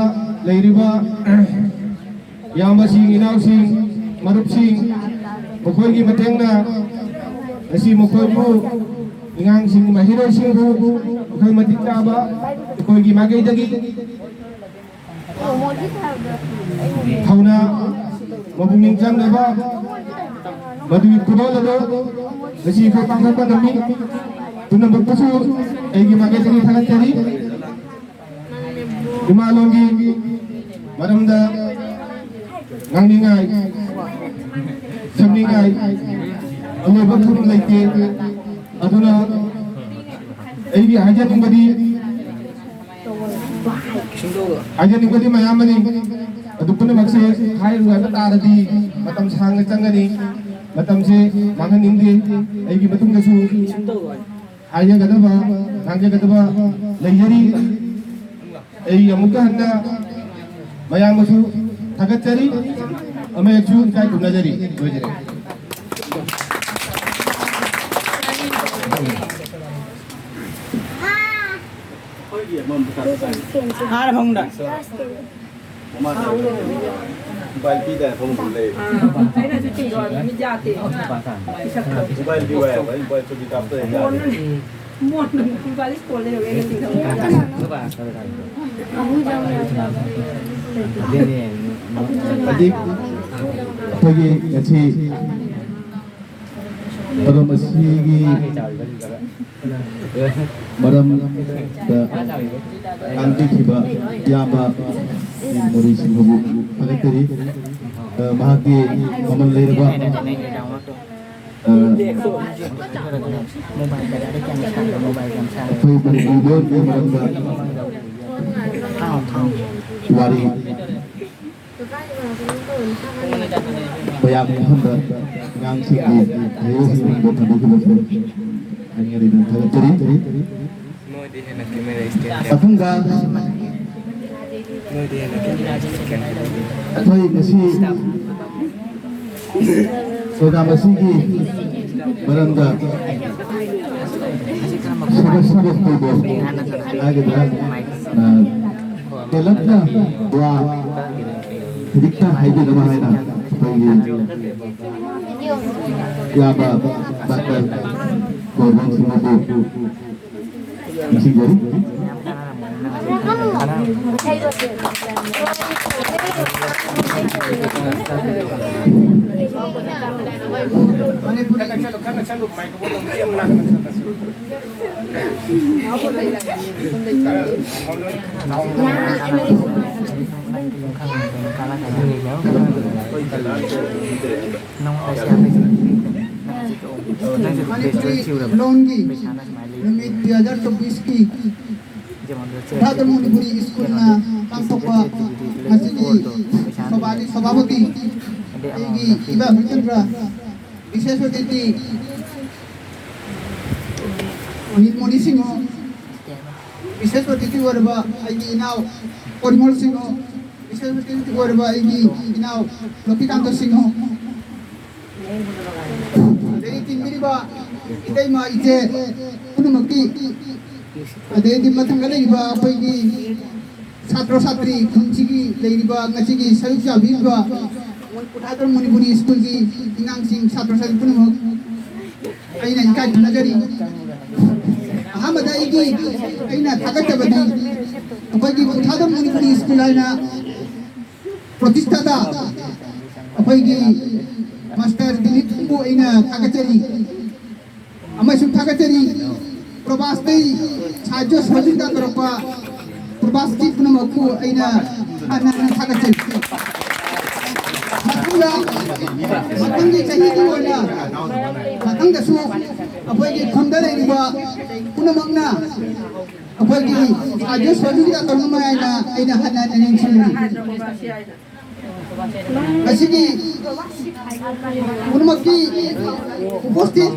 ꯂꯩꯔꯤꯕ ꯏꯌꯥꯝꯕꯁꯤꯡ, ꯏꯅꯥꯎꯁꯤꯡ, ꯃꯔꯨꯞꯁꯤꯡ, ꯃꯈꯣꯏꯒꯤ ꯃꯇꯦꯡꯅ ꯉꯁꯤ ꯃꯈꯣꯏꯕꯨ, ꯑꯉꯥꯡꯁꯤꯡ, ꯃꯍꯩꯔꯣꯏꯁꯤꯡꯕꯨ ꯑꯩꯈꯣꯏ ꯃꯇꯤꯛ ꯆꯥꯕ ꯑꯩꯈꯣꯏꯒꯤ ꯃꯥꯏꯀꯩꯗꯒꯤ ꯊꯧꯅꯥ, ꯃꯄꯨꯛꯅꯤꯡ ꯆꯪꯅꯕ ꯃꯗꯨꯒꯤ ꯈꯨꯗꯣꯜ ꯑꯗꯨ ꯉꯁꯤ ꯑꯩꯈꯣꯏ ꯄꯥꯡꯊꯣꯛꯄ ꯉꯝꯃꯤ꯫ ꯄꯨꯝꯅꯃꯛꯄꯨꯁꯨ ꯑꯩꯒꯤ ꯃꯥꯏꯀꯩꯗꯒꯤ ꯊꯥꯒꯠꯆꯔꯤ꯫ ꯏꯃꯥ ꯂꯣꯟꯒꯤ ꯃꯔꯝꯗ ꯉꯥꯡꯅꯤꯡꯉꯥꯏ, ꯁꯛꯅꯤꯡꯉꯥꯏ ꯑꯂꯣꯏꯕ ꯊꯨꯝ ꯂꯩꯇꯦ꯫ ꯑꯗꯨꯅ ꯑꯩꯒꯤ ꯍꯥꯏꯖꯅꯤꯡꯕꯗꯤ, ꯍꯥꯏꯖꯅꯤꯡꯕꯗꯤ ꯃꯌꯥꯝ ꯑꯃꯅꯤ꯫ ꯑꯗꯨ ꯄꯨꯝꯅꯃꯛꯁꯦ ꯍꯥꯏꯔꯨ ꯍꯥꯏꯕ ꯇꯥꯔꯗꯤ ꯃꯇꯝ ꯁꯥꯡꯅ ꯆꯪꯒꯅꯤ꯫ ꯃꯇꯝꯁꯦ ꯃꯥꯡꯍꯟꯅꯤꯡꯗꯦ꯫ ꯑꯩꯒꯤ ꯃꯇꯨꯡꯗꯁꯨ ꯍꯥꯏꯖꯒꯗꯕ, ꯉꯥꯡꯖꯒꯗꯕ ꯂꯩꯖꯔꯤ꯫ ꯑꯩ ꯑꯃꯨꯛꯀ ꯍꯟꯅ ꯃꯌꯥꯝꯕꯁꯨ ꯊꯥꯒꯠꯆꯔꯤ, ꯑꯃꯌꯛꯁꯨ ꯏꯀꯥꯏ ꯈꯨꯝꯅꯖꯔꯤ꯫ ꯂꯣꯏꯖꯔꯦ꯫ ꯑꯥꯔ ꯐꯃꯨꯡꯗ꯫ ꯃꯣꯕꯥꯏꯜ ꯄꯤꯗꯥꯏ ꯐꯃꯨꯡꯗ ꯂꯩ꯫ ꯑꯩꯅꯁꯨ ꯆꯤꯡꯗꯣꯛꯑꯕꯅꯤ, ꯃꯤꯠ ꯌꯥꯗꯦ꯫ ꯃꯣꯕꯥꯏꯜ ꯄꯤꯌꯨ ꯍꯥꯏꯕ, ꯑꯩ ꯃꯣꯕꯥꯏꯜ ꯆꯨꯝꯃꯤ ꯀꯥꯞꯇ ꯌꯥꯗꯦ꯫ ꯃꯣꯟ ꯃꯣꯟ ꯃꯣꯕꯥꯏꯜ ꯁ꯭ꯀꯣꯜ ꯂꯩꯍꯧꯔꯦ ꯑꯩꯅ ꯆꯤꯡꯗꯣꯛꯑꯕꯅꯤ꯫ ꯑꯗꯨꯗꯤ ꯑꯩꯈꯣꯏꯒꯤ ꯉꯁꯤ ꯊꯧꯔꯝ ꯑꯁꯤꯒꯤ ꯃꯔꯝꯗ ꯉꯥꯡꯕꯤꯈꯤꯕ ꯏꯌꯥꯝꯕ ꯃꯣꯔꯤꯁꯤꯡꯕꯨ ꯊꯥꯒꯠꯆꯔꯤ꯫ ꯑ, ꯃꯍꯥꯛꯀꯤ ꯃꯃꯜ ꯂꯩꯔꯕ, ꯑ, ꯑꯩꯈꯣꯏ ꯃꯅꯤꯄꯨꯔꯤ ꯂꯣꯟꯒꯤ ꯃꯔꯝꯗ ꯋꯥꯔꯤ ꯃꯌꯥꯝꯒꯤ ꯃꯐꯝꯗ ꯑꯉꯥꯡꯁꯤꯡꯒꯤ ꯃꯍꯩꯔꯣꯏꯁꯤꯡꯒꯤ ꯃꯐꯝꯗ ꯊꯝꯕꯤꯈꯤꯕꯁꯦ ꯈꯪꯍꯟꯅꯤꯡꯗꯨꯅ ꯊꯥꯒꯠꯆꯔꯤ꯫ ꯃꯊꯪꯗ ꯑꯩꯈꯣꯏ ꯉꯁꯤ ꯄ꯭ꯔꯣꯒ꯭ꯔꯥꯝ ꯑꯁꯤꯒꯤ ꯃꯔꯝꯗ ꯁꯨꯕ ꯁꯨꯕ ꯇꯧꯕ ꯍꯥꯏꯒꯗ꯭ꯔꯥ, ꯑ, ꯇꯦꯂꯞꯅ ꯋꯥ ꯈꯖꯤꯛꯇ ꯍꯥꯏꯕꯤꯅꯕ ꯍꯥꯏꯅ ꯑꯩꯈꯣꯏꯒꯤ ꯏꯌꯥꯝꯕ ꯗꯥꯛꯇꯔ ꯒꯣꯔꯃꯦꯟ ꯁꯤꯡꯍꯕꯨ ꯅꯤꯡꯁꯤꯡꯖꯔꯤ꯫ ꯃꯅꯤꯄꯨꯔꯤ ꯂꯣꯟꯒꯤ ꯅꯨꯃꯤꯠ ꯇꯨ ꯍꯖꯥꯔ ꯆꯧꯕꯤꯁꯀꯤ ꯏꯝꯐꯥꯜꯗ ꯃꯅꯤꯄꯨꯔꯤ ꯁ꯭ꯀꯨꯜꯅ ꯄꯥꯡꯊꯣꯛꯄ ꯉꯁꯤꯒꯤ ꯁꯣꯚꯥꯒꯤ ꯁꯚꯥꯄꯇꯤ ꯑꯩꯒꯤ ꯏꯕꯥ ꯍꯔꯤꯆꯟꯗ꯭ꯔ, ꯕꯤꯁꯦꯁ ꯑꯇꯤꯊꯤ ꯅꯤꯜꯃꯣꯅꯤ ꯁꯤꯡꯍ, ꯕꯤꯁꯦꯁ ꯑꯇꯤꯊꯤ ꯑꯣꯏꯔꯕ ꯑꯩꯒꯤ ꯏꯅꯥꯎ ꯄꯣꯔꯤꯃꯣꯜ ꯁꯤꯡꯍ, ꯕꯤꯁꯦꯁ ꯑꯇꯤꯊꯤ ꯑꯣꯏꯔꯕ ꯑꯩꯒꯤ ꯏꯅꯥꯎ ꯂꯣꯄꯤꯀꯥꯟꯇ ꯁꯤꯡꯍ, ꯑꯗꯒꯤ ꯇꯤꯟꯕꯤꯔꯤꯕ ꯏꯇꯩꯃ ꯏꯆꯦ ꯄꯨꯝꯅꯃꯛꯀꯤ, ꯑꯗꯩꯗꯤ ꯃꯊꯪꯗ ꯂꯩꯔꯤꯕ ꯑꯩꯈꯣꯏꯒꯤ ꯁꯥꯇ꯭ꯔ ꯁꯥꯇ꯭ꯔꯤ ꯈꯨꯟꯁꯤꯒꯤ ꯂꯩꯔꯤꯕ ꯉꯁꯤꯒꯤ ꯁꯔꯨꯛ ꯌꯥꯕꯤꯔꯤꯕ ꯀꯨꯟꯊ꯭ꯔꯥ ꯇꯔꯨꯛ ꯃꯅꯤꯄꯨꯔꯤ ꯁ꯭ꯀꯨꯜꯒꯤ ꯑꯉꯥꯡꯁꯤꯡ ꯁꯥꯇ꯭ꯔ ꯁꯥꯇ꯭ꯔꯤ ꯄꯨꯝꯅꯃꯛ ꯑꯩꯅ ꯏꯀꯥꯏ ꯈꯨꯝꯅꯖꯔꯤ꯫ ꯑꯍꯥꯟꯕꯗ ꯑꯩꯒꯤ, ꯑꯩꯅ ꯊꯥꯒꯠꯆꯕꯗꯤ ꯑꯩꯈꯣꯏꯒꯤ ꯀꯨꯟꯊ꯭ꯔꯥ ꯇꯔꯨꯛ ꯃꯅꯤꯄꯨꯔꯤ ꯁ꯭ꯀꯨꯜ ꯍꯥꯏꯅ ꯄ꯭ꯔꯣꯇꯤꯁꯇꯥꯗ ꯑꯩꯈꯣꯏꯒꯤ ꯃꯥꯁꯇꯔ ꯗꯤꯂꯤꯞꯄꯨ ꯑꯩꯅ ꯊꯥꯒꯠꯆꯔꯤ ꯑꯃꯁꯨꯡ ꯊꯥꯒꯠꯆꯔꯤ꯫ ꯄ꯭ꯔꯚꯥꯁꯇꯩ ꯁꯥꯍꯥꯖ꯭ꯌ ꯁꯍযোꯒꯤꯇꯥ ꯇꯧꯔꯛꯄ ꯄ꯭ꯔꯚꯥꯁꯀꯤ ꯄꯨꯝꯅꯃꯛꯄꯨ ꯑꯩꯅ ꯍꯟꯅ ꯍꯟꯅ ꯊꯥꯒꯠꯆꯔꯤ꯫ ꯃꯊꯪꯗ, ꯃꯊꯪꯒꯤ ꯆꯍꯤꯒꯤ ꯑꯣꯏꯅ ꯃꯊꯪꯗꯁꯨ ꯑꯩꯈꯣꯏꯒꯤ ꯈꯨꯟꯗ ꯂꯩꯔꯤꯕ ꯄꯨꯝꯅꯃꯛꯅ ꯑꯩꯈꯣꯏꯒꯤ ꯁꯥꯍꯥꯖ꯭ꯌ ꯁꯍযোꯒꯤꯇꯥ ꯇꯧꯅꯕ ꯍꯥꯏꯅ ꯑꯩꯅ ꯍꯟꯅ ꯍꯟꯅ ꯅꯤꯡꯁꯤꯡꯂꯤ꯫ ꯉꯁꯤꯒꯤ ꯄꯨꯝꯅꯃꯛꯀꯤ ꯎꯄꯁ꯭ꯊꯤꯠ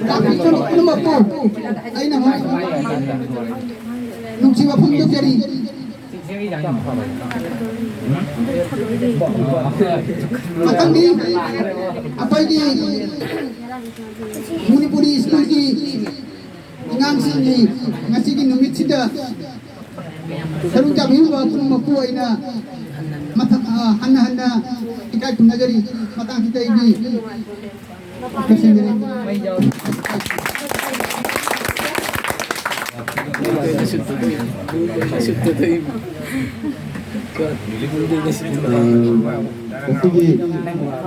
ꯂꯥꯛꯄꯤꯔꯤꯕ ꯄꯨꯝꯅꯃꯛꯄꯨ ꯑꯩꯅ ꯅꯨꯡꯁꯤꯕ ꯐꯣꯡꯗꯣꯛꯆꯔꯤ꯫ ꯃꯊꯪꯗꯤ ꯑꯩꯈꯣꯏꯒꯤ ꯃꯅꯤꯄꯨꯔꯤ ꯁ꯭ꯀꯨꯜꯒꯤ ꯑꯉꯥꯡꯁꯤꯡꯒꯤ ꯉꯁꯤꯒꯤ ꯅꯨꯃꯤꯠꯁꯤꯗ ꯁꯔꯨꯛ ꯌꯥꯕꯤꯔꯤꯕ ꯄꯨꯝꯅꯃꯛꯄꯨ ꯑꯩꯅ ꯃꯊꯛ, ꯑ, ꯍꯟꯅ ꯍꯟꯅ ꯏꯀꯥꯏ ꯈꯨꯝꯅꯖꯔꯤ꯫ ꯃꯇꯥꯡꯁꯤꯗ ꯑꯩꯒꯤ ꯂꯣꯏꯁꯤꯟꯖꯔꯦ꯫ ꯉꯁꯤꯒꯤ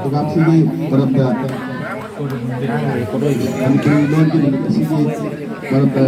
ꯄ꯭ꯔꯣꯒ꯭ꯔꯥꯝꯁꯤꯒꯤ ꯃꯔꯝꯗ, ꯃꯅꯤꯄꯨꯔꯤ ꯂꯣꯟꯒꯤ ꯅꯨꯃꯤꯠ ꯑꯁꯤꯒꯤ ꯃꯔꯝꯗ